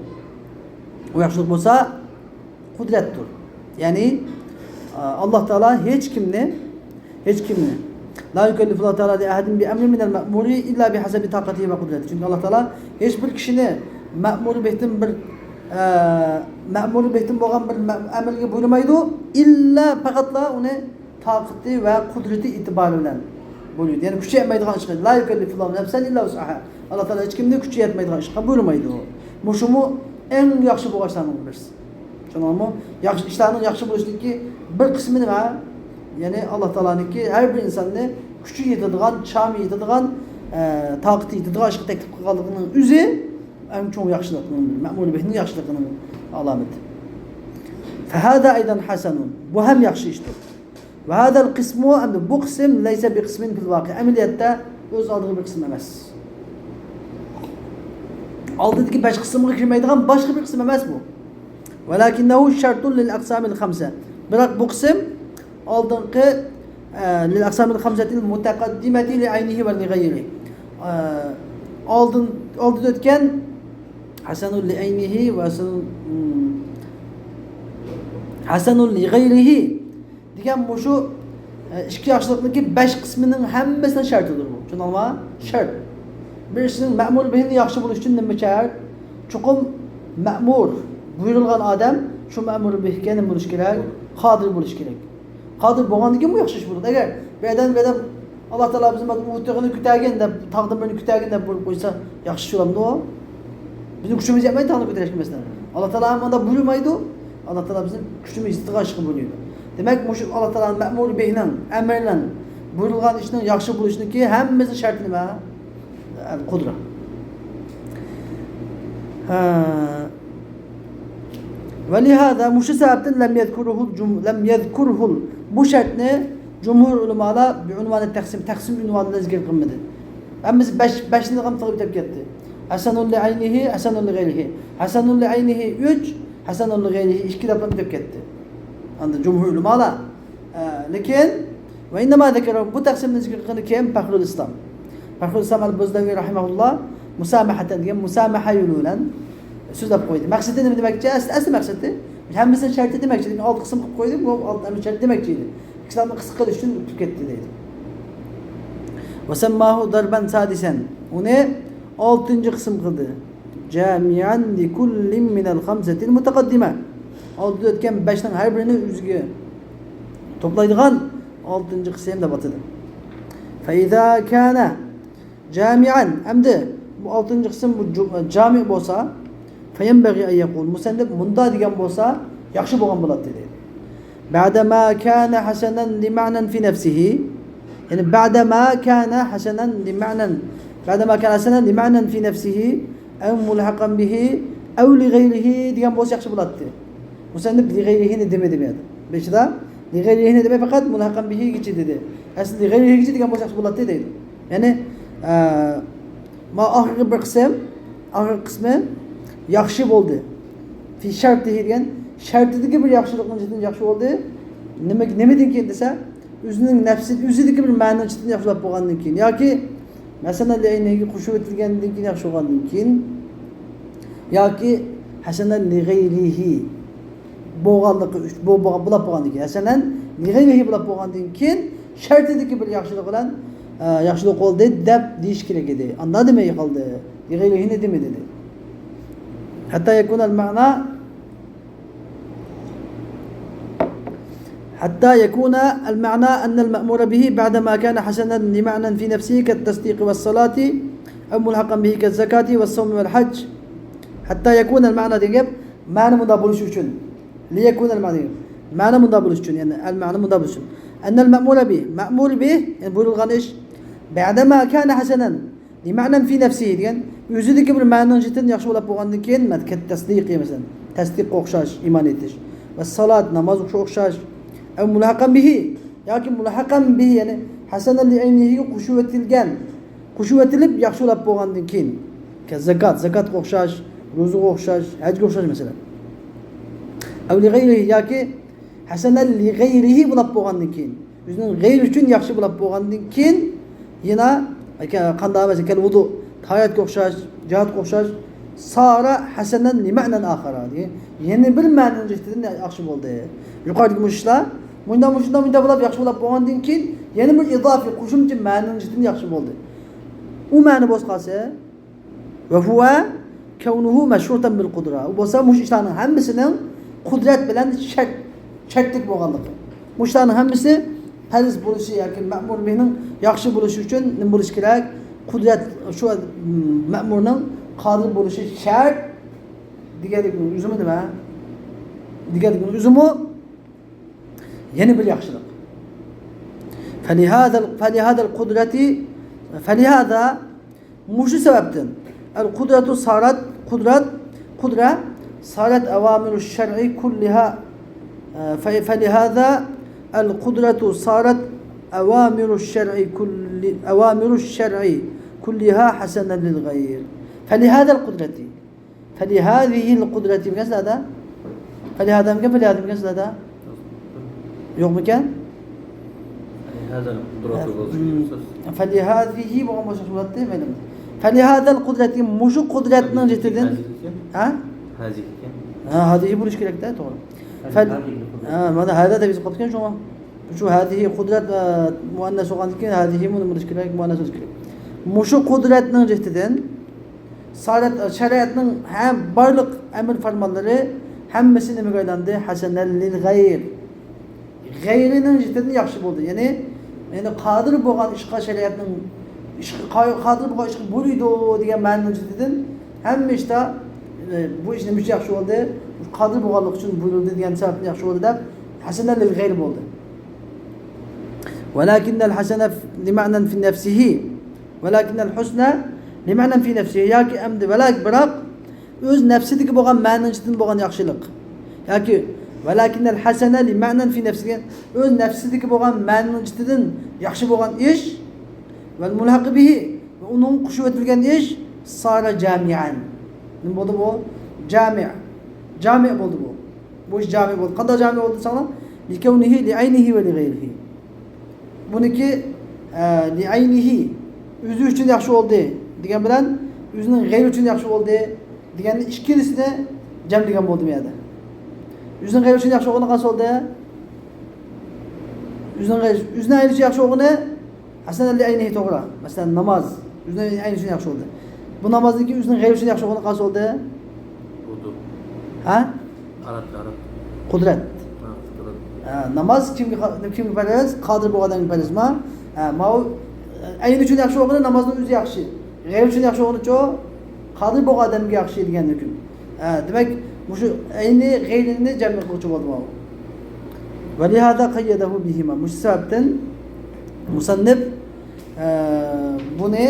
ئۇ ياخشىلىق بولسا، قۇدرەتتۇر. يەنى، ئا، ئاللا تائالا ھېچ كىمنى، ھېچ كىمنى، لا يۇكەللىفۇللاھۇ تائالا لىئەھەدىن بىئەمرىن مىنەل مەئمۇرى ئىللا بىھەسەبى تاقەتىھى ۋە قۇدرەتىھى. چۈنكى ئاللا تائالا ھېچ بىر كىشىنى مەئمۇر بىھتىن بىر، ئە، مەئمۇر بىھتىن بولغان بىر مە-، ئەمەلگە بۇيرۇمايدۇ، ئىللا پەقەتلا ئۇنى تاقىتى ۋە قۇدرىتى ئېتىبارى بىلەن بۇيرۇيدۇ. يەنى كۈچى يەتمەيدىغان ئىشقا، لا يۇكەللىفۇللاھۇ نەفسەن ئىللا ۋۇسئەھا. ئاللا تائالا ھېچ كىمنى كۈچى يەتمەيدىغان ئىشقا بۇيرۇمايدۇ. مۇشۇمۇ ئەڭ ياخشى بولغان ئىشلارنىڭ بىرسى. چۈشەندىڭىزمۇ؟ ياخشى ئىشلارنىڭ ياخشى بولۇشىدىكى بىر قىسمى نېمە؟ يەنى ئاللا تائالانىڭكى ھەر بىر ئىنساننى كۈچى يېتىدىغان، چامى يېتىدىغان، ئە، تاقىتى يېتىدىغان ئىشقا تەكلىپ قىلغانلىقىنىڭ ئۆزى ئەڭ چوڭ ياخشىلىقنىڭ، مەمۇر بىھنىڭ ياخشىلىقىنىڭ ئالامىتى. فەھازا ئەيزەن ھەسەنۇن. بۇ ھەم ياخشى ئىشتۇر. ۋەھازەل قىسمۇ، ئەمدى بۇ قىسىم، لەيسە بىقىسمىن فىل ۋاقىئ. ئەمەلىيەتتە ئۆز ئالدىغا بىر قىسىم ئەمەس. ئالدىدىكى بەش قىسىمغا كىرمەيدىغان باشقا بىر قىسىم ئەمەس بۇ. ۋەلاكىننەھۇ شەرتۇن لىل ئەقسامىل خەمسە. بىراق بۇ قىسىم ئالدىنقى، ئە، لىل ئەقسامىل خەمسەتىل مۇتەقەددىمەتى لىئەينىھى ۋە لىغەيرىھى. ئە، ئالدىن، ئالدىدا ئۆتكەن ھەسەنۇل لىئەينىھى ۋە ھەسەنۇل، ھەسەنۇل لىغەيرىھى دېگەن مۇشۇ، ئە، ئىككى ياخشىلىقنىڭكى بەش قىسمىنىڭ ھەممىسىنىڭ شەرتىدۇر بۇ. چۈشەندىڭلارمۇ؟ شەرت. بىر ئىشنىڭ مەمۇر بىھىنىڭ ياخشى بولۇشى ئۈچۈن نېمە شەرت؟ چوقۇم مەمۇر، بۇيرۇلغان ئادەم شۇ مەمۇر بىھكە نېمە بولۇشى كېرەك؟ قادىر بولۇشى كېرەك. قادىر بولغاندىن كېيىن بۇ ياخشى ئىش بولىدۇ. ئەگەر بىر ئادەم، بىر ئادەم، ئاللا تائالا بىزنى ئۇ تېغىنى كۆتەرگىن دەپ، تاغدىن بىرنى كۆتەرگىن دەپ بۇيرۇپ قويسا، ياخشى ئىش بولامدۇ؟ بىزنىڭ كۈچىمىز يەتمەيدۇ تاغنى كۆتۈرۈشكە، مەسىلەن. ئاللا تائالا ھەم ئۇنداق بۇيرۇمايدۇ. ئاللا تائالا بىزنىڭ كۈچىمىز يېتىدىغان ئىشقا بۇيرۇيدۇ. دېمەك، مۇشۇ ئاللا تائالانىڭ مەمۇر بىھنىڭ، ئەمرىنىڭ، بۇيرۇلغان ئىشنىڭ ياخشى بولۇشىنىڭكى ھەممىسىنىڭ شەرتى نېمە؟ ئەل قۇدرە. ھە. ۋەلىھازا، مۇشۇ سەۋەبتىن لەم يەزكۇرۇھۇل جۇم-، لەم يەزكۇرۇھۇل، بۇ شەرتنى جۇمھۇر ئۆلىمالار بىئۇنۋانى تەقسىم، تەقسىم ئۇنۋانىدا زىكىر قىلمىدى. ھەممىسى بەش، بەشنى قىلىپ ئۆتۈپ كەتتى. ھەسەنۇن لىئەينىھى، ھەسەنۇن لىغەيرىھى. ھەسەنۇن لىئەينىھى ئۈچ، ھەسەنۇن لىغەيرىھى ئىككى دەپ ئۆتۈپ كەتتى. ئاندىن جۇمھۇر ئۆلىمالار ئە، لېكىن، ۋە ئىننەما زەكەرە، بۇ تەقسىمنى زىكىر قىلغىنى كىم؟ پەخرۇل ئىسلام. پەخرۇل ئىسلام ئەل بۇزدەۋى رەھىمەھۇللا مۇسامەھەتەن دېگەن مۇسامەھە يولى بىلەن سۆزلەپ قويدى. مەقسىتى نېمە دېمەكچى؟ ئەسلى، ئەسلى مەقسىتى ھەممىسىنىڭ شەرتى دېمەكچى. لېكىن ئالتە قىسىم قىلىپ قويدى، بۇ ئالتە ھەممە شەرت دېمەكچى ئىدى. ئىسلامنى قىسقا قىلىش ئۈچۈن ئۆتۈپ كەتتى دەيدۇ. ۋە سەمماھۇ دەربەن سادىسەن. ئۇنى ئالتىنچى قىسىم قىلدى. جامعا لكل من الخمسة المتقدمة. ئالدىدا ئۆتكەن بەشنىڭ ھەر بىرىنى ئۆزىگە توپلايدىغان ئالتىنچى قىسىم دەپ ئاتىدى. فإذا كان جامعا، ئەمدى بۇ ئالتىنچى قىسىم بۇ جۇ-، جامع بولسا، فينبغي أن يقول، مۇسەننىپ مۇنداق دېگەن بولسا ياخشى بولغان بولاتتى دەيدۇ. بعدما كان حسنا لمعنى في نفسه، يەنى بعدما كان حسنا لمعنى، بعدما كان حسنا لمعنى في نفسه أو ملحقا به أو لغيره دېگەن بولسا ياخشى بولاتتى. مۇسەننىپ لىغەيرىھىنى دېمىدى بۇ يەردە. بېشىدا لىغەيرىھىنى دېمەي، پەقەت مۇلھەقەن بىھىگىچە دېدى. ئەسلى لىغەيرىھىگىچە دېگەن بولسا ياخشى بولاتتى دەيدۇ. يەنى، ئە، ما ئاخىرقى بىر قىسىم، ئاخىرقى قىسمى ياخشى بولدى. في شرطه دېگەن شەرتىدىكى بىر ياخشىلىقنىڭ جىددىي ياخشى بولدى. نېمە، نېمىدىن كېيىن دېسە، ئۆزىنىڭ نەپسى، ئۆزىدىكى بىر مەنىنىڭ جىددىي ياخشىلاپ بولغاندىن كېيىن ياكى ھەسەنەن لىئەينىھىگە قوشۇۋېتىلگەندىن كېيىن ياخشى بولغاندىن كېيىن ياكى ھەسەنەن لىغەيرىھى بولغانلىقى ئۈچ-، بۇ، بۇ، بۇلاپ بولغاندىن كېيىن، ھەسەنەن لىغەيرىھى بۇلاپ بولغاندىن كېيىن شەرتىدىكى بىر ياخشىلىق بىلەن ئە، ياخشىلىق بولدى دەپ دېيىش كېرەك ئىدى. ئاندا دېمەي قالدى. لغيرهنى دېمىدى. حتى يكون المعنى، حتى يكون المعنى أن المأمور به بعدما كان حسنا لمعنى في نفسه كالتصديق والصلاة، أو ملحقا به كالزكاة والصوم والحج. حتى يكون المعنى دېگەن گەپ، مەنە مۇنداق بولۇشى ئۈچۈن. ليكون المعنى دېگەن. مەنە مۇنداق بولۇشى ئۈچۈن، يەنى المعنى مۇنداق بولۇشى ئۈچۈن. أن المأمور به، مأمور به، يەنى بۇيرۇلغان ئىش. بعدما كان حسنا لمعنى في نفسه دېگەن، ئۆزىدىكى بىر مەنىنىڭ جىتىدىن ياخشى بولاپ بولغاندىن كېيىن، مەن كالتصديق، مەسىلەن، تەسدىققا ئوخشاش، ئىمان ئېيتىش. والصلاة، نامازغا ئوخشاش. أو ملحقا به، ياكى ملحقا به، يەنى حسنا لعينه قوشۇۋېتىلگەن، قوشۇۋېتىلىپ ياخشى بولاپ بولغاندىن كېيىن، كالزكاة، زاكاتقا ئوخشاش، روزىغا ئوخشاش، ھەجگە ئوخشاش، مەسىلەن. أو لغيره، ياكى حسنا لغيره بولاپ بولغاندىن كېيىن، ئۆزىنىڭ غەيرى ئۈچۈن ياخشى بولاپ بولغاندىن كېيىن، يەنە قانداق، مەسىلەن، كالوضوء، تاھارەتكە ئوخشاش، جىھادقا ئوخشاش، صار حسنا لمعنى آخر، يەنە بىر مەنىنىڭ جىھىتىدىن ياخشى بولدى. يۇقىرىدىكى مۇشۇ ئىشلار مۇنداق، مۇشۇنداق، مۇنداق بولاپ ياخشى بولاپ بولغاندىن كېيىن، يەنە بىر ئىزافىي، قوشۇمچە مەنىنىڭ جىھىتىدىن ياخشى بولدى. ئۇ مەنە بولسا قالسا، وهو كونه مشروطا بالقدرة. ئۇ بولسا مۇشۇ ئىشلارنىڭ ھەممىسىنىڭ قۇدرەت بىلەن شەرت، شەرتلىك بولغانلىقى. مۇشۇ ئىشلارنىڭ ھەممىسى پەرز بولۇشى ياكى مەمۇر بىھنىڭ ياخشى بولۇشى ئۈچۈن نېمە بولۇشى كېرەك؟ قۇدرەت، شۇ، م، مەمۇرنىڭ قادىر بولۇشى شەرت دېگەنلىكنىڭ ئۆزىمۇ نېمە؟ دېگەنلىكنىڭ ئۆزىمۇ يەنە بىر ياخشىلىق. فلهذا، فلهذا القدرة، فلهذا، مۇشۇ سەۋەبتىن، القدرة صارت، قۇدرەت، قۇدرە، صارت أوامر الشرع كلها، ف، فلهذا القدرة صارت أوامر الشرع كل، أوامر الشرع كلها حسنا للغير. فلهذا القدرة. فلهذه القدرة مىكەن سىلەردە؟ فلهذا مىكەن، فلهذه مىكەن سىلەردە؟ يوقمىكەن؟ فلهذا القدرة بولسا، فلهذه بولغان بولسا بولاتتى، مەيلى. فلهذا القدرة، مۇشۇ قۇدرەتنىڭ جېتىدىن. ھە؟ ھە، ھازىر بولۇش كېرەك-دە، توغرا. فل، ھە، مانا ھازىر دەپ يېزىپ قويۇپتىكەن شۇڭا. شۇ ھازىر قۇدرەت، ئە، مۇئەننەس بولغاندىن كېيىن ھازىرمۇ نېمە بولۇش كېرەك؟ مۇئەننەس بولۇش كېرەك. مۇشۇ قۇدرەتنىڭ جېتىدىن شەرىئەت، شەرىئەتنىڭ ھەم بارلىق ئەمر پەرمانلىرى ھەممىسى نېمىگە ئايلاندى؟ حسنا للغير. غەيرىنىڭ جېتىدىن ياخشى بولدى. يەنى، يەنى قادىر بولغان ئىشقا شەرىئەتنىڭ ئىشقا قا، قادىر بولغان ئىشقا بۇيرۇيدۇ دېگەن مەنىنىڭ جېتىدىن ھەممە ئىشتا، ئە، بۇ ئىش نېمە ئۈچۈن ياخشى بولدى؟ قادىر بولغانلىقى ئۈچۈن بۇيرۇلدى دېگەن سەۋەبتىن ياخشى بولدى دەپ، حسنا للغير بولدى. ولكن الحسن لمعنى في نفسه. ولكن الحسن لمعنى في نفسه. ياكى ئەمدى ۋەلەك، بىراق، ئۆز نەپسىدىكى بولغان مەنىنىڭ ئىچىدىن بولغان ياخشىلىق. ياكى ولكن الحسن لمعنى في نفسه دېگەن ئۆز نەپسىدىكى بولغان مەنىنىڭ ئىچىدىن ياخشى بولغان ئىش، والملحق به، ۋە ئۇنىڭغا قوشۇۋېتىلگەن ئىش، صار جامعا. نېمە بولدى بۇ؟ جامع. جامع بولدى بۇ. بۇ ئىش جامع بولدى. قانداق جامع بولدى دېسەڭلار؟ لكونه لعينه ولغيره. بۇنىڭكى، ئە، لعينه، ئۆزى ئۈچۈن ياخشى بولدى دېگەن بىلەن ئۆزىنىڭ غەيرى ئۈچۈن ياخشى بولدى دېگەننى ئىككىلىسىنى جەملىگەن بولدى بۇ يەردە. ئۆزىنىڭ غەيرى ئۈچۈن ياخشى بولغىنى قايسى بولدى؟ ئۆزىنىڭ غەيرى، ئۆزىنىڭ غەيرى ئۈچۈن ياخشى بولغىنى، ھەسەنەن لىئەينىھى، توغرا. مەسىلەن، ناماز. ئۆزىنىڭ ئەينى ئۈچۈن ياخشى بولدى. بۇ نامازنىڭكى ئۆزىنىڭ غەيرى ئۈچۈن ياخشى بولغىنى قايسى بولدى؟ ۋۇدۇ. ھە؟ ئارات، ئارات. قۇدرەت. ھە، قۇدرەت. ھە، ناماز كىمگە، كىمگە پەرز؟ قادىر بولغان ئادەمگە پەرزما؟ ھە، ماۋۇ ئەينى ئۈچۈن ياخشى بولغىنى نامازنىڭ ئۆزى ياخشى. غەيرى ئۈچۈن ياخشى بولغىنىچۇ؟ قادىر بولغان ئادەمگە ياخشى دېگەن ھۆكۈم. ھە، دېمەك، مۇشۇ ئەينى، غەيرىنى جەم قىلغۇچى بولدى ماۋۇ. ولهذا قيده بهما. مۇشۇ سەۋەبتىن مۇسەننىپ ئە، بۇنى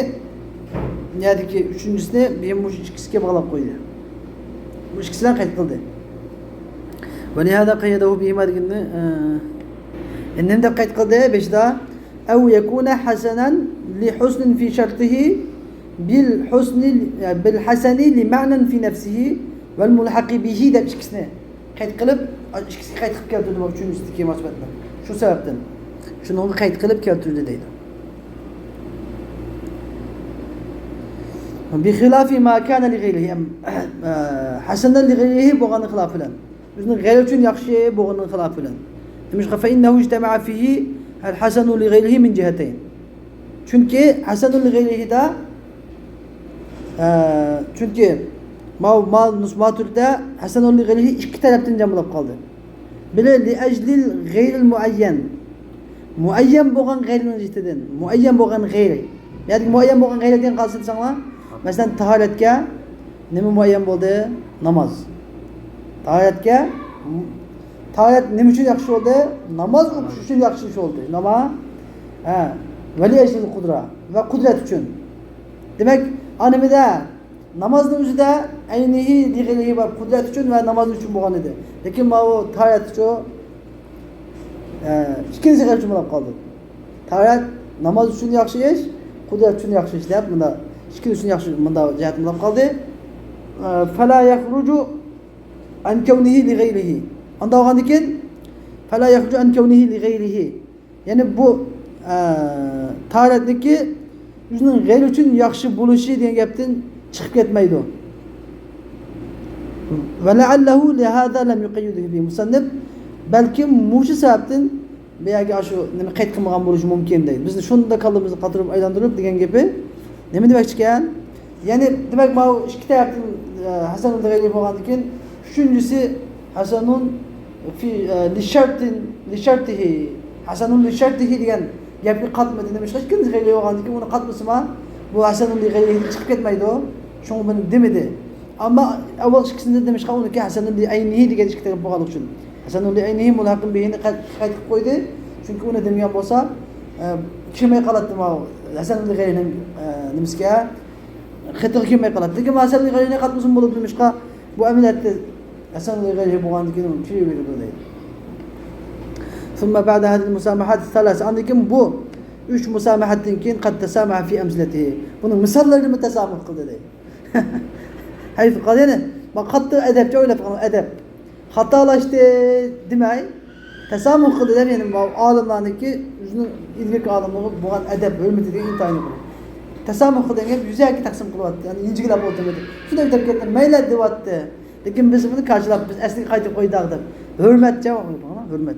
نەدىكى ئۈچىنچىسىنى بىر مۇشۇ ئىككىسىگە باغلاپ قويدى. بۇ ئىككىسى بىلەن قەيت قىلدى. ولهذا قيده بهما دېگەننى، ئە، ئەمدى نېمە دەپ قەيت قىلدى بېشىدا؟ أو يكون حسنا لحسن في شرطه بالحسن، بالحسن لمعنى في نفسه والملحق به دەپ ئىككىسىنى. قەيت قىلىپ، ئىككىسىگە قەيت قىلىپ كەلتۈردى بۇ ئۈچىنچىسىدىكى مۇناسىۋەتنى. شۇ سەۋەبتىن. شۇنىڭغا قەيت قىلىپ كەلتۈردى دەيدۇ. بخلاف ما كان لغيره. ئەم، ئە، ھەسەنەن لىغەيرىھى بولغاننىڭ خىلاپى بىلەن. ئۆزىنىڭ غەيرى ئۈچۈن ياخشى بولغىنىڭ خىلاپى بىلەن. نېمىشقا؟ فإنه اجتمع فيه الحسن لغيره من جهتين. چۈنكى ھەسەنۇن لىغەيرىھىدا، ئە، چۈنكى ما، ما، ما تۈردە ھەسەنۇن لىغەيرىھى ئىككى تەرەپتىن جەم بولۇپ قالدى. بىرى لىئەجلىل غەيرىل مۇئەييەن. مۇئەييەن بولغان غەيرىنىڭ جىھىتىدىن. مۇئەييەن بولغان غەيرى. يەنى مۇئەييەن بولغان غەيرى دېگەن قايسى دېسەڭلار؟ مەسىلەن، تاھارەتكە نېمە مۇئەييەن بولدى؟ ناماز. تاھارەتكە، تاھارەت نېمە ئۈچۈن ياخشى بولدى؟ ناماز ئوقۇش ئۈچۈن ياخشى ئىش بولدى. ناما؟ ھە. ۋەلىئەجلىل قۇدرە. ۋە قۇدرەت ئۈچۈن. دېمەك، ئانىمىدە نامازنىڭ ئۆزىدە ئەينىھى لىغەيرىھى بار، قۇدرەت ئۈچۈن ۋە ناماز ئۈچۈن بولغان ئىدى. لېكىن ماۋۇ تاھارەتچۇ، ئە، ئىككىنچى غەيرىي ئۈچۈن بولۇپ قالدى. تاھارەت ناماز ئۈچۈن ياخشى ئىش، قۇدرەت ئۈچۈن ياخشى ئىش دەپ، مۇندا ئىككىنچى ئۈچۈن ياخشى، مۇندا جەھەتتىن بولۇپ قالدى. ئە، فەلا يەخرۇجۇ ئەن كەۋنىھى لىغەيرىھى. ئاندا بولغاندىن كېيىن، فەلا يەخرۇجۇ ئەن كەۋنىھى لىغەيرىھى. يەنى بۇ، ئە، تاھارەتنىڭكى ئۆزىنىڭ غەيرى ئۈچۈن ياخشى بولۇشى دېگەن گەپتىن چىقىپ كەتمەيدۇ. ولعله لهذا لم يقيده به المصنف. بەلكىم مۇشۇ سەۋەبتىن بۇ يەرگە ئاشۇ نېمە قەيت قىلمىغان بولۇشى مۇمكىن دەيدۇ. بىزنى شۇنداق كاللىمىزنى قاتۇرۇپ ئايلاندۇرۇپ دېگەن گېپى. نېمە دېمەكچىكەن؟ يەنى دېمەك، ماۋۇ ئىككى تەرەپتىن، ئە، ھەسەنۇن لىغەيرىھى بولغاندىن كېيىن، ئۈچىنچىسى ھەسەنۇن في، ئە، لىشەرتىن، لىشەرتىھى، ھەسەنۇن لىشەرتىھى دېگەن گەپنى قاتمىدى. نېمىشقا؟ ئىككىنچى غەيرىھى بولغاندىن كېيىن ئۇنى قاتمىسىما، بۇ ھەسەنۇن لىغەيرىھىدىن چىقىپ كەتمەيدۇ. شۇڭا بۇنى دېمىدى. ئەمما ئەۋۋەل ئىككىسىنى دېمىشقا، ئۇنىڭكى ھەسەنۇن لىئەينىھى دېگەن ئىككى تەرەپ بولغانلىقى ئۈچۈن. ھەسەنۇن لىئەينىھى مۇلھەققۇن بىھىنى قەيت، قەيت قىلىپ قويدى. چۈنكى ئۇنى دېمىگەن بولسا، ئە، كىرمەي قالاتتى ماۋۇ ھەسەنۇن لىغەيرىھىنىڭ، ئە، نېمىسىگە، خېتىغا كىرمەي قالاتتى. لېكىن ھەسەنۇن لىغەيرىھىنى قاتمىسىمۇ بولىدۇ، نېمىشقا؟ بۇ ئەمەلىيەتتە ھەسەنۇن لىغەيرىھى بولغاندىن كېيىن كىرىۋېرىدۇ دەيدۇ. ثم بعد هذه المسامحات الثلاث. ئاندىن كېيىن بۇ ئۈچ مۇسامەھەتتىن كېيىن قەد تەسامەھە في أمثلته. بۇنىڭ مىساللىرىنىمۇ تەسامۇھ قىلدى دەيدۇ. ھەيسۇ قال، يەنى، ما قاتتىق ئەدەپچە ئويلاپ قالغان ئەدەپ. خاتالاشتى دېمەي، تەسامۇھ قىلدى دەپ، يەنى ماۋۇ ئالىملارنىڭكى ئۆزىنىڭ ئىلگىرىكى ئالىملارغا بولغان ئەدەپ، ھۆرمىتى دېگەن ئىنتايىن يۇقىرى. تەسامۇھ قىلدى دېگەن گەپ يۈزەكى تەقسىم قىلىۋاتتى، يەنى يانچىقلاپ ئولتۇرمىدى. شۇنداق دەپ كەتتى، مەيلى دەۋاتتى. لېكىن بىز بۇنى كاچىلاپ، بىز ئەسلىگە قايتىپ قويدۇق دەپ. ھۆرمەتچە، ھۆرمەت.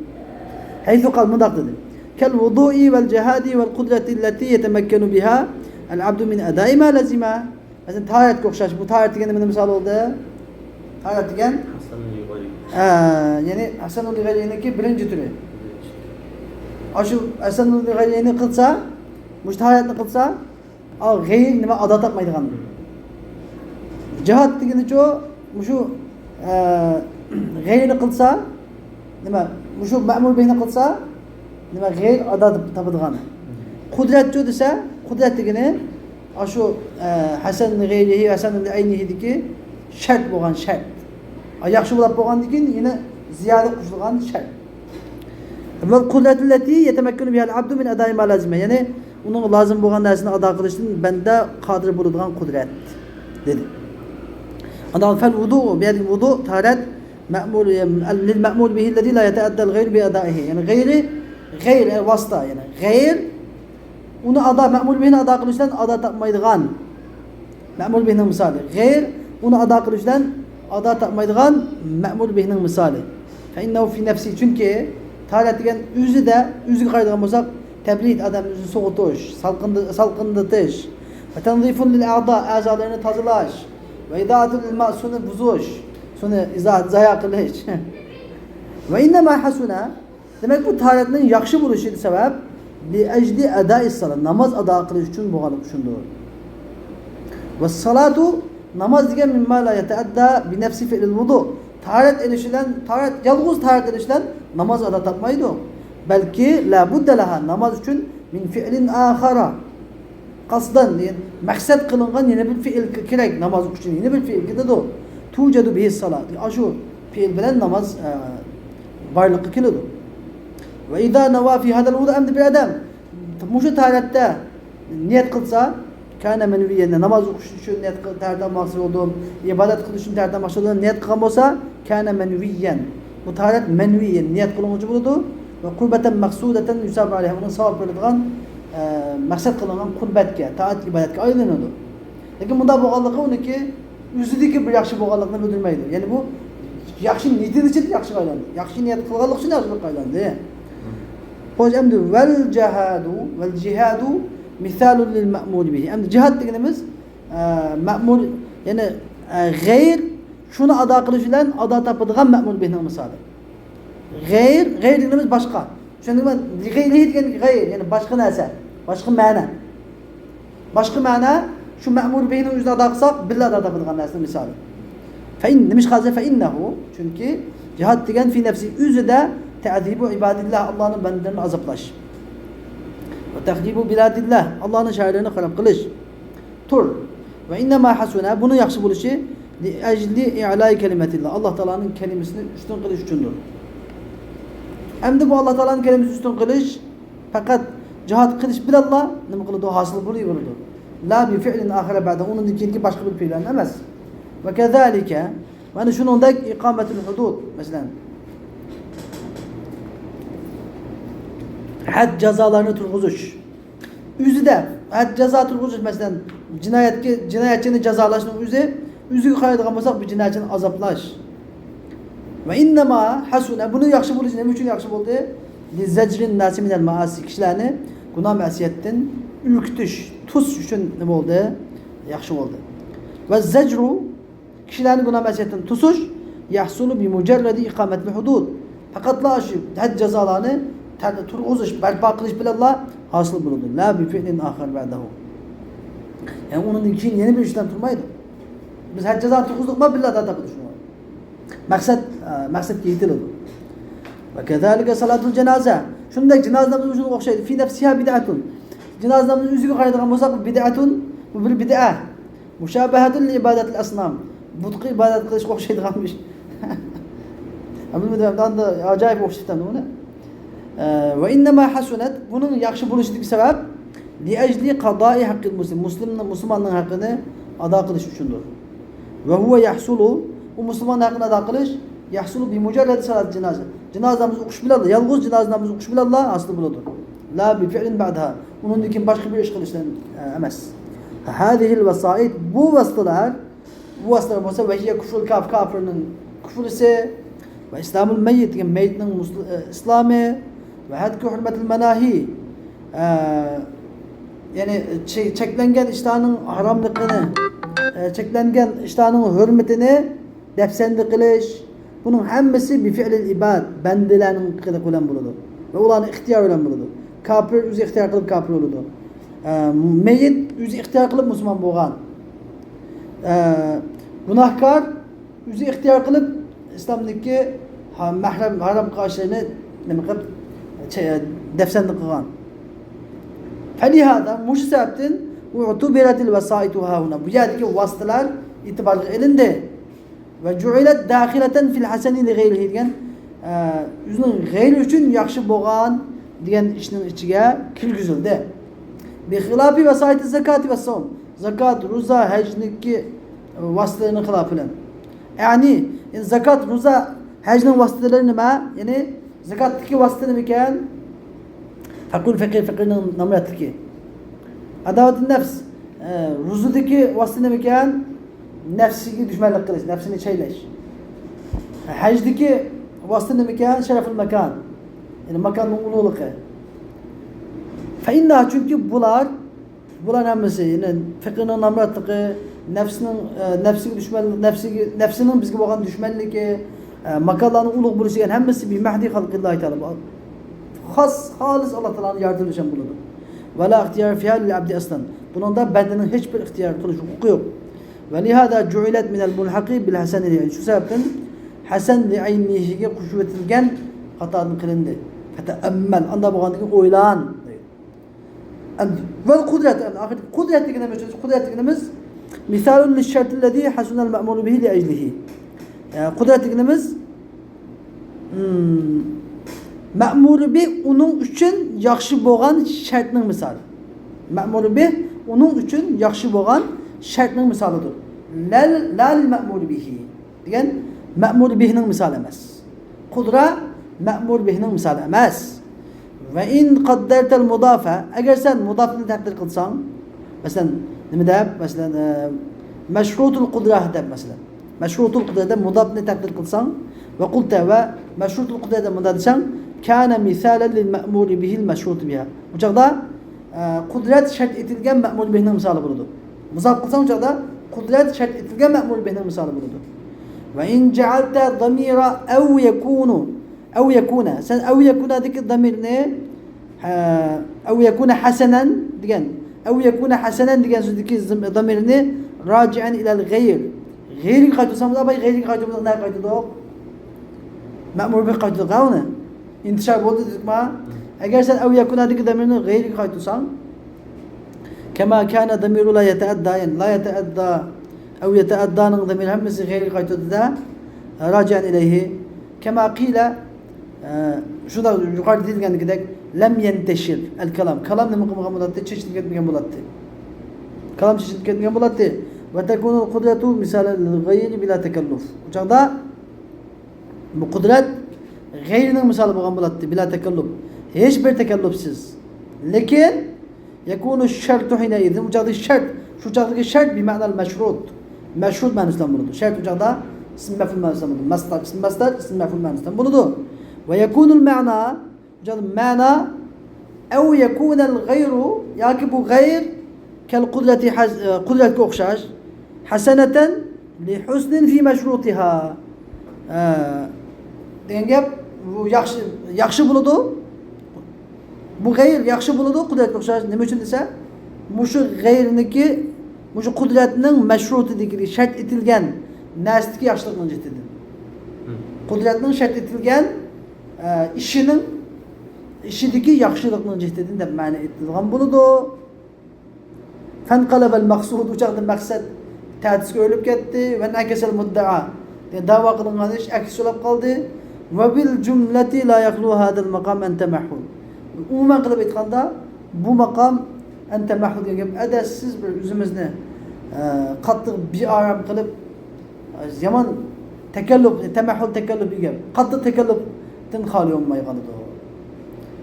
ھەيسۇ قال، مۇنداق دېدى. كالوضوء والجهاد والقدرة التي يتمكن بها العبد من أداء ما لزم. مەسىلەن، تاھارەتكە ئوخشاش. بۇ تاھارەت دېگەن نېمىنىڭ مىسالى بولدى؟ تاھارەت دېگەن، ھەسەنۇن لىغەيرىھى. ھە، يەنى ھەسەنۇن لىغەيرىھىنىڭكى بىرىنچى تۈرى. ئاشۇ ھەسەنۇن لىغەيرىھىنى قىلسا، مۇشۇ تاھارەتنى قىلسا، ئا، غەيرى نېمە ئادا تاپمايدىغان. جىھاد دېگىنىچۇ، مۇشۇ، ئە، غەيرىنى قىلسا، نېمە، مۇشۇ مەمۇر بىھنى قىلسا، نېمە، غەيرى ئادا تاپىدىغان. قۇدرەتچۇ دېسە، قۇدرەت دېگىنى، ئاشۇ، ئە، ھەسەن غەيرىھى، ھەسەن ئەينىھىدىكى شەرت بولغان شەرت. ئا، ياخشى بولاپ بولغاندىن كېيىن يەنە زىيادە قوشۇلغان شەرت. والقدرة التي يتمكن بها العبد من أداء ما لزم. يەنى ئۇنىڭغا لازىم بولغان نەرسىنى ئادا قىلىشتىن بەندە قادىر بولىدىغان قۇدرەت، دېدى. ئاندىن فالوضوء، بۇ يەردىكى ۋۇدۇ، تاھارەت، مەمۇر، للمأمور به الذي لا يتأدى الغير بأدائه. يەنى غەيرى، غەير، يەنى ۋاسىتە، يەنى غەير، ئۇنى ئادا، مەمۇر بىھنى ئادا قىلىش بىلەن ئادا تاپمايدىغان مەمۇر بىھنىڭ مىسالى. غەير، ئۇنى ئادا قىلىش بىلەن ئادا تاپمايدىغان مەمۇر بىھنىڭ مىسالى. فإنه في نفسه، چۈنكى تاھارەت دېگەن ئۆزىدە، ئۆزىگە قارايدىغان بولساق، تەبرىد، ئادەم ئۆزىنى سوغۇتۇش، سالقىند-، سالقىندىتىش، وتنظيف للأعضاء، ئەزالارنى تازىلاش، وإضاعة الماء، سۇنى بۇزۇش، سۇنى ئىزا-، زايا قىلىش. وإنما حسن، دېمەك، بۇ تاھارەتنىڭ ياخشى بولۇشى سەۋەب، لأجل أداء الصلاة، ناماز ئادا قىلىش ئۈچۈن بولغانلىقى ئۈچۈندۇر. والصلاة، ناماز دېگەن، مما لا يتأدى بنفس فعل الوضوء، تاھارەت ئېلىش بىلەن، تاھارەت، يالغۇز تاھارەت ئېلىش بىلەن ناماز ئادا تاپمايدۇ. بەلكى لا بد لها، ناماز ئۈچۈن، من فعل آخر، قەسدەن، دېگەن مەقسەت قىلىنغان يەنە بىر پېئىل كېرەك، ناماز ئوقۇش ئۈچۈن يەنە بىر پېئىل كېتىدۇ. توجد به الصلاة، ئاشۇ پېئىل بىلەن ناماز، ئە، بارلىققا كېلىدۇ. وإذا نوى في هذا الوضوء، ئەمدى بىر ئادەم مۇشۇ تاھارەتتە نىيەت قىلسا، كان منويا، ناماز ئوقۇش ئۈچۈن نىيەت قىل-، تاھارەت ئالماقچى بولدۇم، ئىبادەت قىلىش ئۈچۈن تاھارەت ئالماقچى بولدۇم، نىيەت قىلغان بولسا، كان منويا، بۇ تاھارەت مەنۋىي، نىيەت قىلىنغۇچى بولىدۇ. وقربة مقصودة يثاب عليها، ئۇنىڭ ساۋاب بېرىدىغان، ئە، مەقسەت قىلىنغان قۇربەتكە، تائەت، ئىبادەتكە ئايلىنىدۇ. لېكىن بۇنداق بولغانلىقى ئۇنىڭكى ئۆزىدىكى بىر ياخشى بولغانلىقىنى بىلدۈرمەيدۇ. يەنى بۇ ياخشى نىيىتى ئۈچۈن ياخشىغا ئايلاندى. ياخشى نىيەت قىلغانلىقى ئۈچۈن ياخشىلىققا ئايلاندى. خوش، ئەمدى والجهاد، والجهاد مىسالۇن لىل مەئمۇرى بىھى. ئەمدى جىھاد دېگىنىمىز، ئە، مەئمۇر، يەنى، ئە، غەير شۇنى ئادا قىلىش بىلەن ئادا تاپىدىغان مەئمۇر بىھنىڭ مىسالى. غەير، غەير دېگىنىمىز باشقا. چۈشەندىڭىزمۇ؟ لىغەيرىھى دېگەن غەير، يەنى باشقا نەرسە، باشقا مەنە. باشقا مەنە شۇ مەئمۇر بىھنىڭ ئۆزىنى ئادا قىلساق، بىللە ئادا تاپىدىغان نەرسىنىڭ مىسالى. فەئىن، نېمىشقا دېسە، فەئىننەھۇ، چۈنكى جىھاد دېگەن فى نەفسى، ئۆزىدە تەئزىبۇ ئىبادىللا، ئاللانىڭ بەندىلىرىنى ئازابلاش. ۋە تەخرىبۇ بىلادىللا، ئاللانىڭ شەھەرلىرىنى خاراب قىلىش. تۇر. ۋە ئىننەما ھەسۇنە، بۇنىڭ ياخشى بولۇشى لىئەجلى ئىئلاي كەلىمەتىللا، ئاللا تائالانىڭ كەلىمىسىنى ئۈستۈن قىلىش ئۈچۈندۇر. ئەمدى بۇ ئاللا تائالانىڭ كەلىمىسىنى ئۈستۈن قىلىش پەقەت جىھاد قىلىش بىلەنلا نېمە قىلىدۇ؟ ھاسىل بولۇۋېرىدۇ. لا بىفىئلىن ئاخىرە بەدە، ئۇنىڭدىن كېيىنكى باشقا بىر پېئىللەرنى ئەمەس. ۋە كەزالىكە، مانا شۇنىڭدەك ئىقامەتۇل ھۇدۇد، مەسىلەن، ھەد جازالارنى تۇرغۇزۇش. ئۆزىدە ھەد جازا تۇرغۇزۇش، مەسىلەن، جىنايەتكە، جىنايەتچىنى جازالاشنىڭ ئۆزى، ئۆزىگە قارايدىغان بولساق، بۇ جىنايەتچىنى ئازابلاش. ۋە ئىننەما ھەسۇنە، بۇنىڭ ياخشى بولۇشى نېمە ئۈچۈن ياخشى بولدى؟ لىزەجرىن ناسى مىنەل مائاسى، كىشىلەرنى گۇناھ مەسىيەتتىن ئۈركۈتۈش، توسۇش ئۈچۈن نېمە بولدى؟ ياخشى بولدى. ۋە زەجرۇ، كىشىلەرنى گۇناھ مەسىيەتتىن توسۇش، يەھسۇلۇ بىمۇجەررەدى ئىقامەتىل ھۇدۇد، پەقەتلا شۇ ھەد جازالارنى تەر-، تۇرغۇزۇش، بەرپا قىلىش بىلەنلا ھاسىل بولىدۇ. لا بىفىئلىن ئاخىر بەدەھۇ. يەنى ئۇنىڭدىن كېيىن يەنە بىر ئىش بىلەن تۇرمايدۇ. بىز ھەد جازانى تۇرغۇزدۇقما، بىللە ئادا تاپىدۇ شۇنى. مەقسەت، ئە، مەقسەتكە يېتىلىدۇ. ۋە كەزالىكە سالاتۇل جانازە. شۇنداق جانازا نامىزى شۇنىڭغا ئوخشايدۇ. فى نەفسىھا بىدئەتۇن. جانازا نامىزىنىڭ ئۆزىگە قارايدىغان بولساق، بۇ بىدئەتۇن، بۇ بىر بىدئە. مۇشابەھەتۇن لىئىبادەتىل ئەسنام. بۇتقا ئىبادەت قىلىشقا ئوخشايدىغان ئىش. بىلمىدىم، ئەمدى ئاندىن ئاجايىپ ئوخشىتىپتۇ بۇنى. ئە، ۋە ئىننەما ھەسۇنەت، بۇنىڭ ياخشى بولۇشىدىكى سەۋەب، لىئەجلى قازائى ھەققىل مۇسلىم، مۇسلىمنىڭ، مۇسۇلماننىڭ ھەققىنى ئادا قىلىش ئۈچۈندۇر. ۋە ھۇۋە يەھسۇلۇ، ئۇ مۇسۇلماننىڭ ھەققىنى ئادا قىلىش، يەھسۇلۇ بىمۇجەررەدى سالات جىنازە. جىنازا نامىزى ئوقۇش بىلەنلا، يالغۇز جىنازا نامىزى ئوقۇش بىلەنلا ھاسىل بولىدۇ. لا بىفىئلىن بەدەھا. ئۇنىڭدىن كېيىن باشقا بىر ئىش قىلىش بىلەن، ئە، ئەمەس. ھازىھىل ۋاسائىت، بۇ ۋاسىتىلەر، بۇ ۋاسىتىلەر بولسا، ۋە ھىيە كۇفرۇل كاف، كاپىرنىڭ كۇفرىسى، ۋە ئىسلامۇل مەييىت دېگەن مەيىتنىڭ مۇسل-، ئە، ئىسلامى، ۋە ھەتكۇ ھۇرمەتىل مەناھى، ئە، يەنى چە-، چەكلەنگەن ئىشلارنىڭ ھاراملىقىنى، ئە، چەكلەنگەن ئىشلارنىڭ ھۆرمىتىنى دەپسەندە قىلىش، بۇنىڭ ھەممىسى بىفىئلىل ئىباد، بەندىلەرنىڭ قىلىقى بىلەن بولىدۇ. ۋە ئۇلارنىڭ ئىختىيارى بىلەن بولىدۇ. كاپىر ئۆزى ئىختىيار قىلىپ كاپىر بولىدۇ. ئە، مەييىت ئۆزى ئىختىيار قىلىپ مۇسۇلمان بولغان. ئە، گۇناھكار ئۆزى ئىختىيار قىلىپ ئىسلامدىكى ھا-، مەھرەم، ھارام قىلغان ئىشلىرىنى نېمە قىلىپ، چە-، دەپسەندە قىلغان. فەلىھازا، مۇشۇ سەۋەبتىن، ئۇتۇبىرەتىل ۋاسائىتۇ ھاھۇنا، بۇ يەردىكى ۋاسىتىلەر ئېتىبارغا ئېلىندى. ۋە جۇئىلەت داخىلەتەن فىل ھەسەنى لىغەيرىھى دېگەن، ئە، ئۆزىنىڭ غەيرى ئۈچۈن ياخشى بولغان دېگەن ئىشنىڭ ئىچىگە كىرگۈزۈلدى. بىخىلاپى ۋاسائىتى زاكاتى ۋەسسەۋم. زاكات، روزا، ھەجنىڭكى ۋاسىتىلىرىنىڭ خىلاپى بىلەن. يەنى، يەنى زاكات، روزا، ھەجنىڭ ۋاسىتىلىرى نېمە؟ يەنى زاكاتتىكى ۋاسىتە نېمىكەن؟ فەقىر، فەقىر، فەقىرنىڭ نامراتلىقى. ئاداۋەتۇ نەفس، ئە، روزىدىكى ۋاسىتە نېمىكەن؟ نەپسىگە دۈشمەنلىك قىلىش، نەپسىنى چەيلەش. ھەجدىكى ۋاسىتە نېمىكەن؟ شەرەفۇل ماكان، يەنى ماكاننىڭ ئۇلۇغلۇقى. فەئىننەھا، چۈنكى بۇلار، بۇلار ھەممىسى، يەنى فەقىرنىڭ نامراتلىقى، نەپسىنىڭ، ئە، نەپسىگە دۈشمەنلىك، نەپسىگە، نەپسىنىڭ بىزگە بولغان دۈشمەنلىكى، ئە، ماكانلارنىڭ ئۇلۇغ بولۇشى دېگەن ھەممىسى بىمەھدى خەلقىللاھى تائالا. خاس، خالىس ئاللا تائالانىڭ يارىتىلىشى بولىدۇ. ۋەلا ئىختىيار فىھا لىل ئەبدى ئەسلەن. بۇنىڭدا بەندىنىڭ ھېچ بىر ئىختىيار قىلىش ھوقۇقى يوق. ۋەلىھازا جۇئىلەت مىنەل مۇلھەقى بىل ھەسەنى لىئەينىھى. شۇ سەۋەبتىن ھەسەن لىئەينىھىگە قوشۇۋېتىلگەن قاتاردىن قىلىندى. فەتەئەممەل. ئاندا بولغاندىن كېيىن ئويلان. ئەمدى ۋەل قۇدرەت، ئەمدى ئاخىرى قۇدرەت دېگىنىمىز، قۇدرەت دېگىنىمىز، مىسالۇن لىششەرتىللەزى ھەسۇنەل مەئمۇرۇ بىھى لىئەجلىھى. ئە، قۇدرەت دېگىنىمىز، مم، مەئمۇرۇ بىھ ئۇنىڭ ئۈچۈن ياخشى بولغان شەرتنىڭ مىسالى. مەئمۇرۇ بىھ ئۇنىڭ ئۈچۈن ياخشى بولغان شەرتنىڭ مىسالىدۇر. لەل، لەل مەئمۇرۇ بىھى. دېگەن مەمۇر بىھنىڭ مىسالى ئەمەس. قۇدرە مەمۇر بىھنىڭ مىسالى ئەمەس. ۋە ئىن قەددەرتەل مۇدافە، ئەگەر سەن مۇدافنى تەقدىر قىلساڭ، مەسىلەن، نېمە دەپ، مەسىلەن، ئە، مەشرۇتۇل قۇدرە دەپ، مەسىلەن، مەشرۇتۇل قۇدرە دەپ مۇدافنى تەقدىر قىلساڭ، ۋە قۇلتە، ۋە مەشرۇتۇل قۇدرە دەپ مۇنداق دېسەڭ، كانە مىسالەن لىل مەمۇرى بىھىل مەشرۇتى بىھا. بۇ چاغدا ئە، قۇدرەت شەرت ئېتىلگەن مەمۇر بىھنىڭ مىسالى بولىدۇ. مۇزاپ قىلساڭ، ئۇ چاغدا قۇدرەت شەرت ئېتىلگەن مەمۇر بىھنىڭ مىسالى بولىدۇ. وَإِنْ جَعَلْتَ ضَمِيرَ أَوْ يَكُونُ، أَوْ يَكُونَ، سەن أَوْ يَكُونَدىكى ضميرنى، ھە، أَوْ يَكُونَ حَسَنًا دېگەن، أَوْ يَكُونَ حَسَنًا دېگەن سۆزدىكى زىم-، ضميرنى راجعا إلى الغير، غەيرىگە قايتۇرساڭ، بۇ ئاباي غەيرىگە قايتۇرمىسا، نەگە قايتۇردۇق؟ مەمۇر بىھ قايتۇردۇق ھە ئۇنى. ئىنتىشار بولدى دېدۇقما؟ ئەگەر سەن أَوْ يَكُونَدىكى ضميرنى غەيرىگە قايتۇرساڭ، كَمَا كَانَ ضَمِيرُ لَا يَتَعَدَّى، يەنى لَا يَتَعَدَّى، أَوْ يَتَعَدَّىنىڭ ضميرى ھەممىسى غەيرىگە قايتۇردى-دە، راجعا إليه، كَمَا قِيلَ، ئە، شۇنداق يۇقىرىدا دېيىلگەندىكىدەك، لَمْ يَنْتَشِرْ الْكَلَامُ، كالام نېمە قىلمىغان بولاتتى؟ چېچىلىپ كەتمىگەن بولاتتى. كالام چېچىلىپ كەتمىگەن بولاتتى. وَتَكُونُ الْقُدْرَةُ مِثَالًا لِلْغَيْرِ بِلَا تَكَلُّفٍ. ئۇ چاغدا بۇ قۇدرەت غەيرىنىڭ مىسالى بولغان بولاتتى، بىلا تەكەللۇپ. ھېچ بىر تەكەللۇپسىز. لېكىن، يَكُونُ الشَّرْطُ حِينَئِذٍ، ئۇ چاغدىكى شەرت، شۇ چاغدىكى شەرت بىمەنەل مەشرۇت. مەشرۇت مەنىسى بىلەن بولىدۇ. شەرت ئۇ چاغدا ئىسىم مەفئۇل مەنىسى بىلەن بولىدۇ. مەسدەر، ئىسىم مەسدەر، ئىسىم مەفئۇل مەنىسى بىلەن بولىدۇ. وَيَكُونُ الْمَعْنَى، مەنا، أَوْ يَكُونَ الْغَيْرُ، ياكى بۇ غەير، كَالْقُدْرَةِ، قۇدرەتكە ئوخشاش، حَسَنَةً لِحُسْنٍ فِي مَشْرُوطِهَا. ئە، دېگەن گەپ، بۇ ياخشى، ياخشى بولىدۇ. بۇ غەير ياخشى بولىدۇ، قۇدرەتكە ئوخشاش. نېمە ئۈچۈن دېسە، مۇشۇ غەيرنىڭكى، مۇشۇ قۇدرەتنىڭ مەشرۇتىدىكى، شەرت ئېتىلگەن نەرسىدىكى ياخشىلىقنىڭ جىددىدىن. قۇدرەتنىڭ شەرت ئېتىلگەن ئە، ئىشىنىڭ، ئىشىدىكى ياخشىلىقنىڭ جىھتىدىن دەپ مەنە ئېيتىلغان بولىدۇ. فَانْقَلَبَ الْمَقْصُودُ، ئۇ چاغدا مەقسەت تەتۈرگە ئۆرۈلۈپ كەتتى. وَانْعَكَسَ الْمُدَّعَى، يەنى داۋا قىلىنغان ئىش ئەكس بولۇپ قالدى. وَبِالْجُمْلَةِ لَا يَخْلُو هَذَا الْمَقَامُ مِنْ تَمَحُّلٍ. ئومۇمەن قىلىپ ئېيتقاندا، بۇ ماقام مىنْ تَمَحُّلٍ دېگەن گەپ، ئەدەپسىز بىر ئۆزىمىزنى، ئە، قاتتىق بىئارام قىلىپ، يامان تەكەللۇپ، تەمەھھۇل تەكەللۇپ دېگەن گەپ. قاتتىق تەكەللۇپتىن خالىي بولماي قالىدۇ.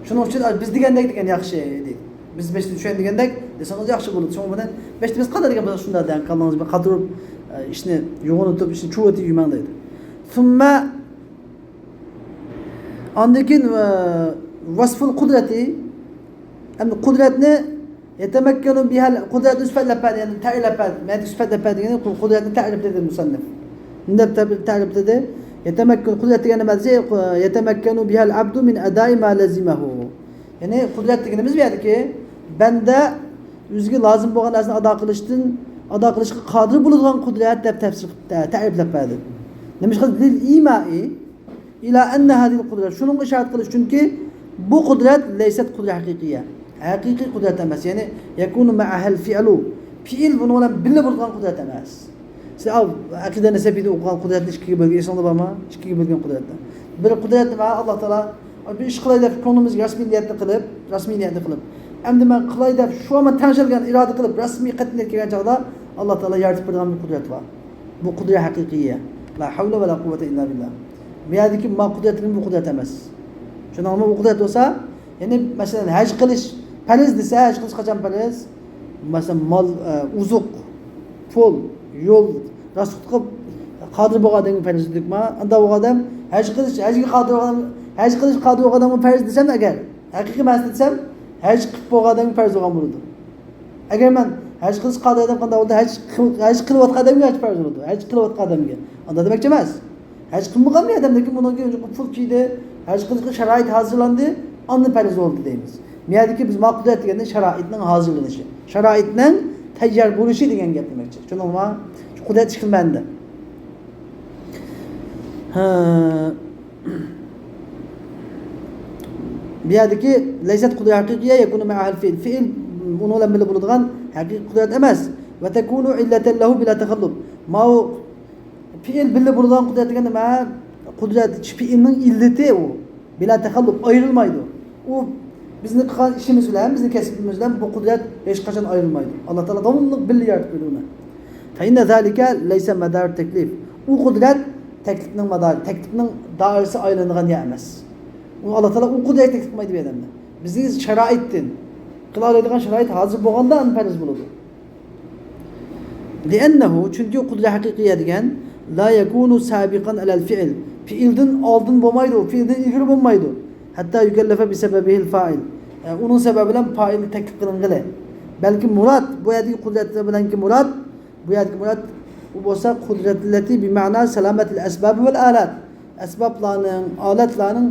شۇنىڭ ئۈچۈن، ئە، بىز دېگەندەك دېگەن ياخشى دېدى. بىز بەشتە چۈشەن دېگەندەك دېسىڭىز ياخشى بولىدۇ. شۇڭا بۇنى بەشتە بىز قانداق دېگەن بولسا شۇنداق دەڭ، كاللىڭىزنى بىر قاتۇرۇپ، ئە، ئىشنى يوغىنىتىپ، ئىشنى چۇۋۇتۇپ يۈرمەڭ دەيدۇ. ثُمَّ، ئاندىن كېيىن، ئە، وَصْفُ الْقُدْرَةِ، ئەمدى قۇدرەتنى يَتَمَكَّنُ بِهَا، قۇدرەتنى سۈپەتلەپ بەردى، يەنى تەرىپلەپ بەردى. مەيدە سۈپەتلەپ بەردى دېگىنى قۇ-، قۇدرەتنى تەرىپلىدى مۇسەننىف. نېمە دەپ تەرىپ-، تەرىپلىدى؟ يَتَمَكَّنُ، قۇدرەت دېگەن نېمە دېسە، قۇ-، يَتَمَكَّنُ بِهَا الْعَبْدُ مِنْ أَدَاءِ مَا لَزِمَهُ. يەنى قۇدرەت دېگىنىمىز بۇ يەردىكى بەندە ئۆزىگە لازىم بولغان نەرسىنى ئادا قىلىشتىن، ئادا قىلىشقا قادىر بولىدىغان قۇدرەت دەپ تەپسىر، تە-، تەرىپلەپ بەردى. نېمىشقا؟ لِلْإِيمَاءِ إِلَى أَنَّ هَذِهِ الْقُدْرَةَ، شۇنىڭغا ئىشارەت قىلىش، چۈنكى بۇ قۇدرەت لَيْسَتْ قُدْرَةً حَقِيقِيَّةً، ھەقىقىي قۇدرەت ئەمەس. يەنى يَكُونُ مَعَهَا الْفِعْلُ، پېئىل بۇنىڭ بىلەن بىللە بولىدىغان قۇدرەت ئەمەس. سىز ئەقىدە نەسەبىدە ئوقۇغان قۇدرەتنى ئىككىگە بۆلگەن، ئېسىڭىزدە بارمۇ؟ ئىككىگە بۆلگەن قۇدرەتنى. بىر قۇدرەت نېمە؟ ئاللا تائالا بىر ئىش قىلاي دەپ كۆڭلىمىزگە رەسمىي نىيەتنى قىلىپ، رەسمىي نىيەتنى قىلىپ، ئەمدى مەن قىلاي دەپ شۇ ئامان تەڭشەلگەن ئىرادە قىلىپ، رەسمىي قەتئىي نىيەت كەلگەن چاغدا ئاللا تائالا يارىتىپ بېرىدىغان بىر قۇدرەت بار. بۇ قۇدرەت ھەقىقىيە. لَا حَوْلَ وَلَا قُوَّةَ إِلَّا بِاللَّهِ. بۇ يەردىكى ما قۇدرەت دېگەن بۇ قۇدرەت ئەمەس. شۇنىڭغىمۇ بۇ قۇدرەت بولسا، يەنى مەسىلەن، ھەج قىلىش پەرز دېسە، ھەج قىلىش قاچان پەرز؟ مەسىلەن، مال، ئە، ئوزۇق، پۇل، يول، راسخوتقا قادىر بولغان ئادەمگە پەرز دېدۇقما؟ ئانداق بولغان ئادەم ھەج قىلىش، ھەجگە قادىر بولغان، ھەج قىلىش قادىر بولغان ئادەمگە پەرز دېسەم ئەگەر، ھەقىقىي مەنىسىدە دېسەم، ھەج قىلىپ بولغان ئادەمگە پەرز بولغان بولىدۇ. ئەگەر مەن ھەج قىلىش قادىر ئادەم قانداق بولدى؟ ھەج قىل-، ھەج قىلىۋاتقان ئادەمگە ھەج پەرز بولىدۇ. ھەج قىلىۋاتقان ئادەمگە. ئانداق دېمەكچى ئەمەس. ھەج قىلمىغان بىر ئادەمدىكى بۇنىڭكى پۇل كىيدى، ھەج قىلىشقا شارائىت ھازىرلاندى، ئاندىن پەرز بولدى دەيمىز. بۇ يەردىكى بىز ما قۇدرەت دېگەندە شارائىتنىڭ ھازىرلىنىشى، شارائىتنىڭ تەييار بولۇشى دېگەن گەپ دېمەكچى. چۈشەندىڭىزمۇ؟ شۇ قۇدرەت ئىككى خىل مەنىدە. ھە. بۇ يەردىكى لَيْسَتْ قُدْرَةً حَقِيقِيَّةً يَكُونُ مَعَهَا الْفِعْلُ. پېئىل ئۇنىڭ بىلەن بىللە بولىدىغان ھەقىقىي قۇدرەت ئەمەس. وَتَكُونُ عِلَّةً لَهُ بِلَا تَكَلُّفٍ. ماۋۇ پېئىل بىللە بولىدىغان قۇدرەت دېگەن نېمە؟ قۇدرەت، پېئىلنىڭ ئىللىتى ئۇ. بىلا تەكەللۇپ، ئايرىلمايدۇ. ئۇ بىزنىڭ قىلغان ئىشىمىز بىلەن، بىزنىڭ كەسپىمىز بىلەن بۇ قۇدرەت ھېچقاچان ئايرىلمايدۇ. ئاللا تائالا داۋاملىق بىللە يارىتىپ بېرىدۇ ئۇنى. فَإِنَّ ذَلِكَ لَيْسَ مَدَارَ التَّكْلِيفِ. ئۇ قۇدرەت تەكلىپنىڭ مادارى، تەكلىپنىڭ دائىرىسى ئايلىنىدىغان يەر ئەمەس. ئۇ ئاللا تائالا ئۇ قۇدرەت تەكلىپ قىلمايدۇ بۇ ئادەمدە. بىزنىڭ شارائىتتىن، قىلالايدىغان شارائىت ھازىر بولغاندا ئاندىن پەرز بولىدۇ. لِئەننەھۇ، چۈنكى قۇدرەت ھەقىقىيە دېگەن، لا يەكۇنۇ سابىقەن ئەلەل فىئىل، پېئىلدىن ئالدىن بولمايدۇ، پېئىلدىن ئىلگىرى بولمايدۇ. ھەتتا يۇكەللەفە بىسەبەبىھىل فائىل، ئۇنىڭ سەۋەبى بىلەن پائىل تەكلىپ قىلىنغىلى. بەلكى مۇراد، بۇ يەردىكى قۇدرەت بىلەنكى مۇراد، بۇ يەردىكى مۇراد، ئۇ بولسا قۇدرەتلەتى بىمەنا سالامەتىل ئەسباب ۋەل ئالات. ئەسبابلارنىڭ، ئالەتلەرنىڭ،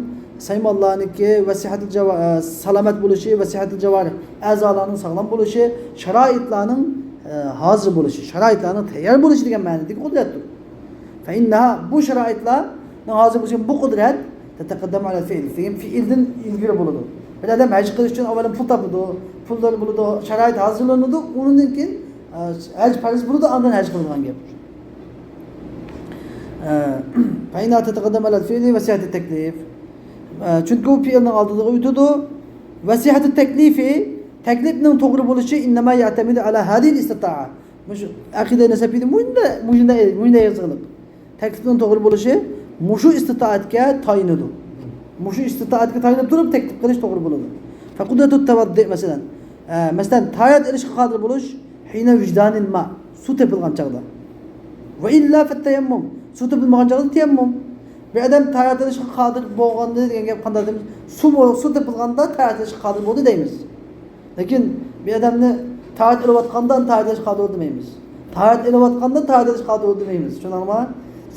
سايمانلارنىڭكى ۋە سىھھەتىل جاۋا-، ئە، سالامەت بولۇشى ۋە سىھھەتىل جاۋارىھ، ئەزالارنىڭ ساغلام بولۇشى، شارائىتلارنىڭ، ئە، ھازىر بولۇشى، شارائىتلارنىڭ تەييار بولۇشى دېگەن مەنىدىكى قۇدرەتتۇر. فإنها، بۇ شارائىتلارنىڭ ھازىر بولۇشى، بۇ قۇدرەت، تەتەقەددەمۇ ئەلەل فېئىل، فېئىل، فېئىلدىن ئىلگىرى بولىدۇ. بىر ئادەم ھەج قىلىش ئۈچۈن ئاۋۋال پۇل تاپىدۇ، پۇللار بولىدۇ، شارائىت ھازىرلىنىدۇ، ئۇنىڭدىن كېيىن، ئە، ھەج پەرز بولىدۇ، ئاندىن ھەج قىلىدىغان گەپ. ئە، فإنها تتقدم على الفعل وصحة التكليف. ئە، چۈنكى ئۇ پېئىلنىڭ ئالدىدا ئۆتىدۇ. وصحة التكليف، تەكلىپنىڭ توغرا بولۇشى إنما يعتمد على هذه الاستطاعة. مۇشۇ ئەقىدە نەسەپىدە مۇشۇنداق، مۇشۇنداق، مۇشۇنداق يېزىلغان. تەكلىپنىڭ توغرا بولۇشى مۇشۇ ئىستىتائەتكە تايىنىدۇ. مۇشۇ ئىستىتائەتكە تايىنىپ تۇرۇپ تەكلىپ قىلىش توغرا بولىدۇ. فقدرة التوضؤ، مەسىلەن، ئە، مەسىلەن، تاھارەت ئېلىشقا قادىر بولۇش، حين وجدان الماء، سۇ تېپىلغان چاغدا. وإلا فالتيمم، سۇ تېپىلمىغان چاغدا تەيەممۇم. بىر ئادەم تاھارەت ئېلىشقا قادىر بولغاندا دېگەن گەپ قانداق دەيمىز؟ سۇ بول-، سۇ تېپىلغاندا تاھارەت ئېلىشقا قادىر بولدى دەيمىز. لېكىن بىر ئادەمنى تاھارەت ئېلىۋاتقاندا تاھارەت ئېلىشقا قادىر بولدى دېمەيمىز. تاھارەت ئېلىۋاتقاندا تاھارەت ئېلىشقا قادىر بولدى دېمەيمىز. شۇنداقمۇ؟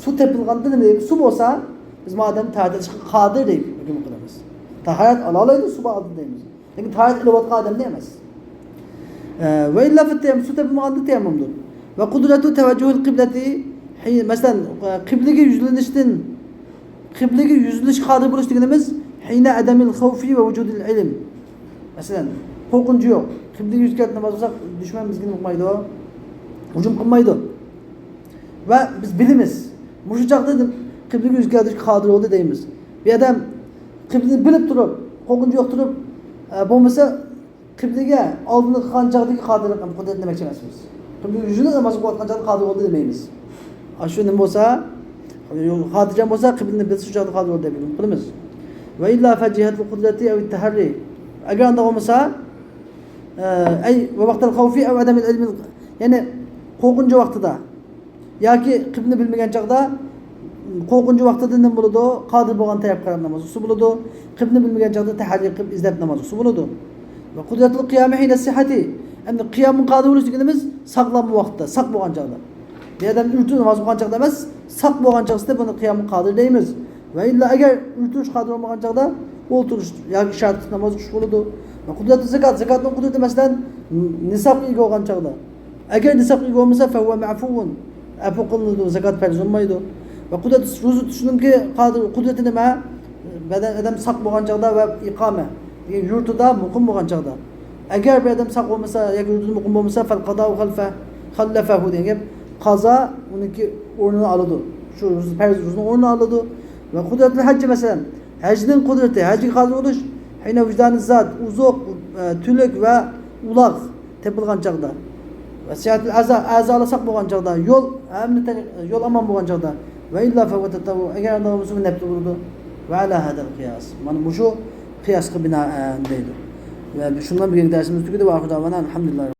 سۇ تېپىلغاندا نېمە دەيمىز؟ سۇ بولسا، بىز ما ئادەم تاھارەت ئېلىشقا قادىر دەپ ھۆكۈم قىلىمىز. تاھارەت ئالالايدۇ، سۇ بار ئالدى دەيمىز. لېكىن تاھارەت ئېلىۋاتقان ئادەمنى ئەمەس. ئە، وإلا فالتيمم، سۇ تېپىلمىغاندا تەيەممۇمدۇر. وقدرة توجه القبلة، مەسىلەن، قىبلىگە يۈزلىنىشتىن، قىبلىگە يۈزلىنىشكە قادىر بولۇش دېگىنىمىز، حين عدم الخوف ووجود العلم. مەسىلەن، قورقۇنچى يوق. قىبلىگە يۈز كەپ ناماز قىلساق، دۈشمەن بىزگە نېمە قىلمايدۇ؟ ھۇجۇم قىلمايدۇ. ۋە بىز بىلىمىز. مۇشۇ چاغدا قىبلىگە يۈز كەلتۈرۈشكە قادىر بولدى دەيمىز. بىر ئادەم قىبلىنى بىلىپ تۇرۇپ، قورقۇنچى يوق تۇرۇپ، ئە، بولمىسا، قىبلىگە ئالدىنى قىلغان چاغدىكى قادىر، قۇدرەت دېمەكچى ئەمەسمىز. قىبلىگە يۈزلىنىپ ناماز ئوقۇۋاتقان چاغدا قادىر بولدى دېمەيمىز. ئاشۇ نېمە بولسا، خاتىرجەم بولسا، قىبلىنى بىلسە، شۇ چاغدا قادىر بولدى دەپ ھۆكۈم قىلىمىز. وإلا فجهة القدرة أو التحري. ئەگەر ئانداق بولمىسا، ئە، ئەي، ووقت الخوف أو عدم العلم، يەنى قورقۇنچى ۋاقتىدا ياكى قىبلىنى بىلمىگەن چاغدا، قورقۇنچى ۋاقتىدا نېمە بولىدۇ؟ قادىر بولغان تەرەپكە قاراپ ناماز ئوقۇسا بولىدۇ. قىبلىنى بىلمىگەن چاغدا تەھەررى قىلىپ ئىزدەپ ناماز ئوقۇسا بولىدۇ. وقدرة القيام حين الصحة. ئەمدى قىيامغا قادىر بولۇش دېگىنىمىز ساغلام ۋاقىتتا، ساق بولغان چاغدا. بىر ئادەم ئۆزى ناماز ئوقۇغان چاغدا ئەمەس، ساق بولغان چاغدا بۇنى قىيامغا قادىر دەيمىز. ۋە ئىللا ئەگەر ئولتۇرۇش قادىر بولمىغان چاغدا ئولتۇرۇش ياكى ئىشارە قىلىپ ناماز ئوقۇش بولىدۇ. ۋە قۇدرەتۇ زاكات، زاكاتنىڭ قۇدرىتى مەسىلەن نىسابقا ئىگە بولغان چاغدا. ئەگەر نىسابقا ئىگە بولمىسا، فەھۇۋە مەفۇۋۇن، ئەپۇ قىلىنىدۇ، زاكات پەرز بولمايدۇ. ۋە قۇدرەت روزا تۇتۇشنىڭكى قادىر، قۇدرىتى نېمە؟ بەدەن، ئادەم ساق بولغان چاغدا ۋە ئىقامە، دېگەن يۇرتىدا مۇقىم بولغان چاغدا. ئەگەر بىر ئادەم ساق بولمىسا ياكى يۇرتىدا مۇقىم بولمىسا، فەل قازاۋۇ خەلفە، خەللەفەھۇ دېگەن گەپ، قازا ئۇنىڭكى ئورنىنى ئالىدۇ. شۇ روزا، پەرز روزىنىڭ ئورنىنى ئالىدۇ. ۋە قۇدرەتۇل ھەججى مەسىلەن، ھەجنىڭ قۇدرىتى، ھەجگە قادىر بولۇش، ھىنە ۋىجدانى زاد، ئوزۇق، ئە، تۈلۈك ۋە ئۇلاغ تېپىلغان چاغدا. ۋە سىھەتىل ئەزا، ئەزالار ساق بولغان چاغدا، يول، ھەممە تەرەپ، يول ئامان بولغان چاغدا. ۋە ئىللا فەھۇۋە تەتەۋۋۇ، ئەگەر ئانداق بولمىسا، بۇ نەپلى بولىدۇ. ۋە ئەلا ھازال قىياس. مانا مۇشۇ قىياسقا بىنائەن دەيدۇ. ۋە شۇنىڭ بىلەن بۈگۈنكى دەرسىمىز تۈگىدى. ۋە ئاخىرۇ دەۋانا ئەلھەمدۇلىللاھ.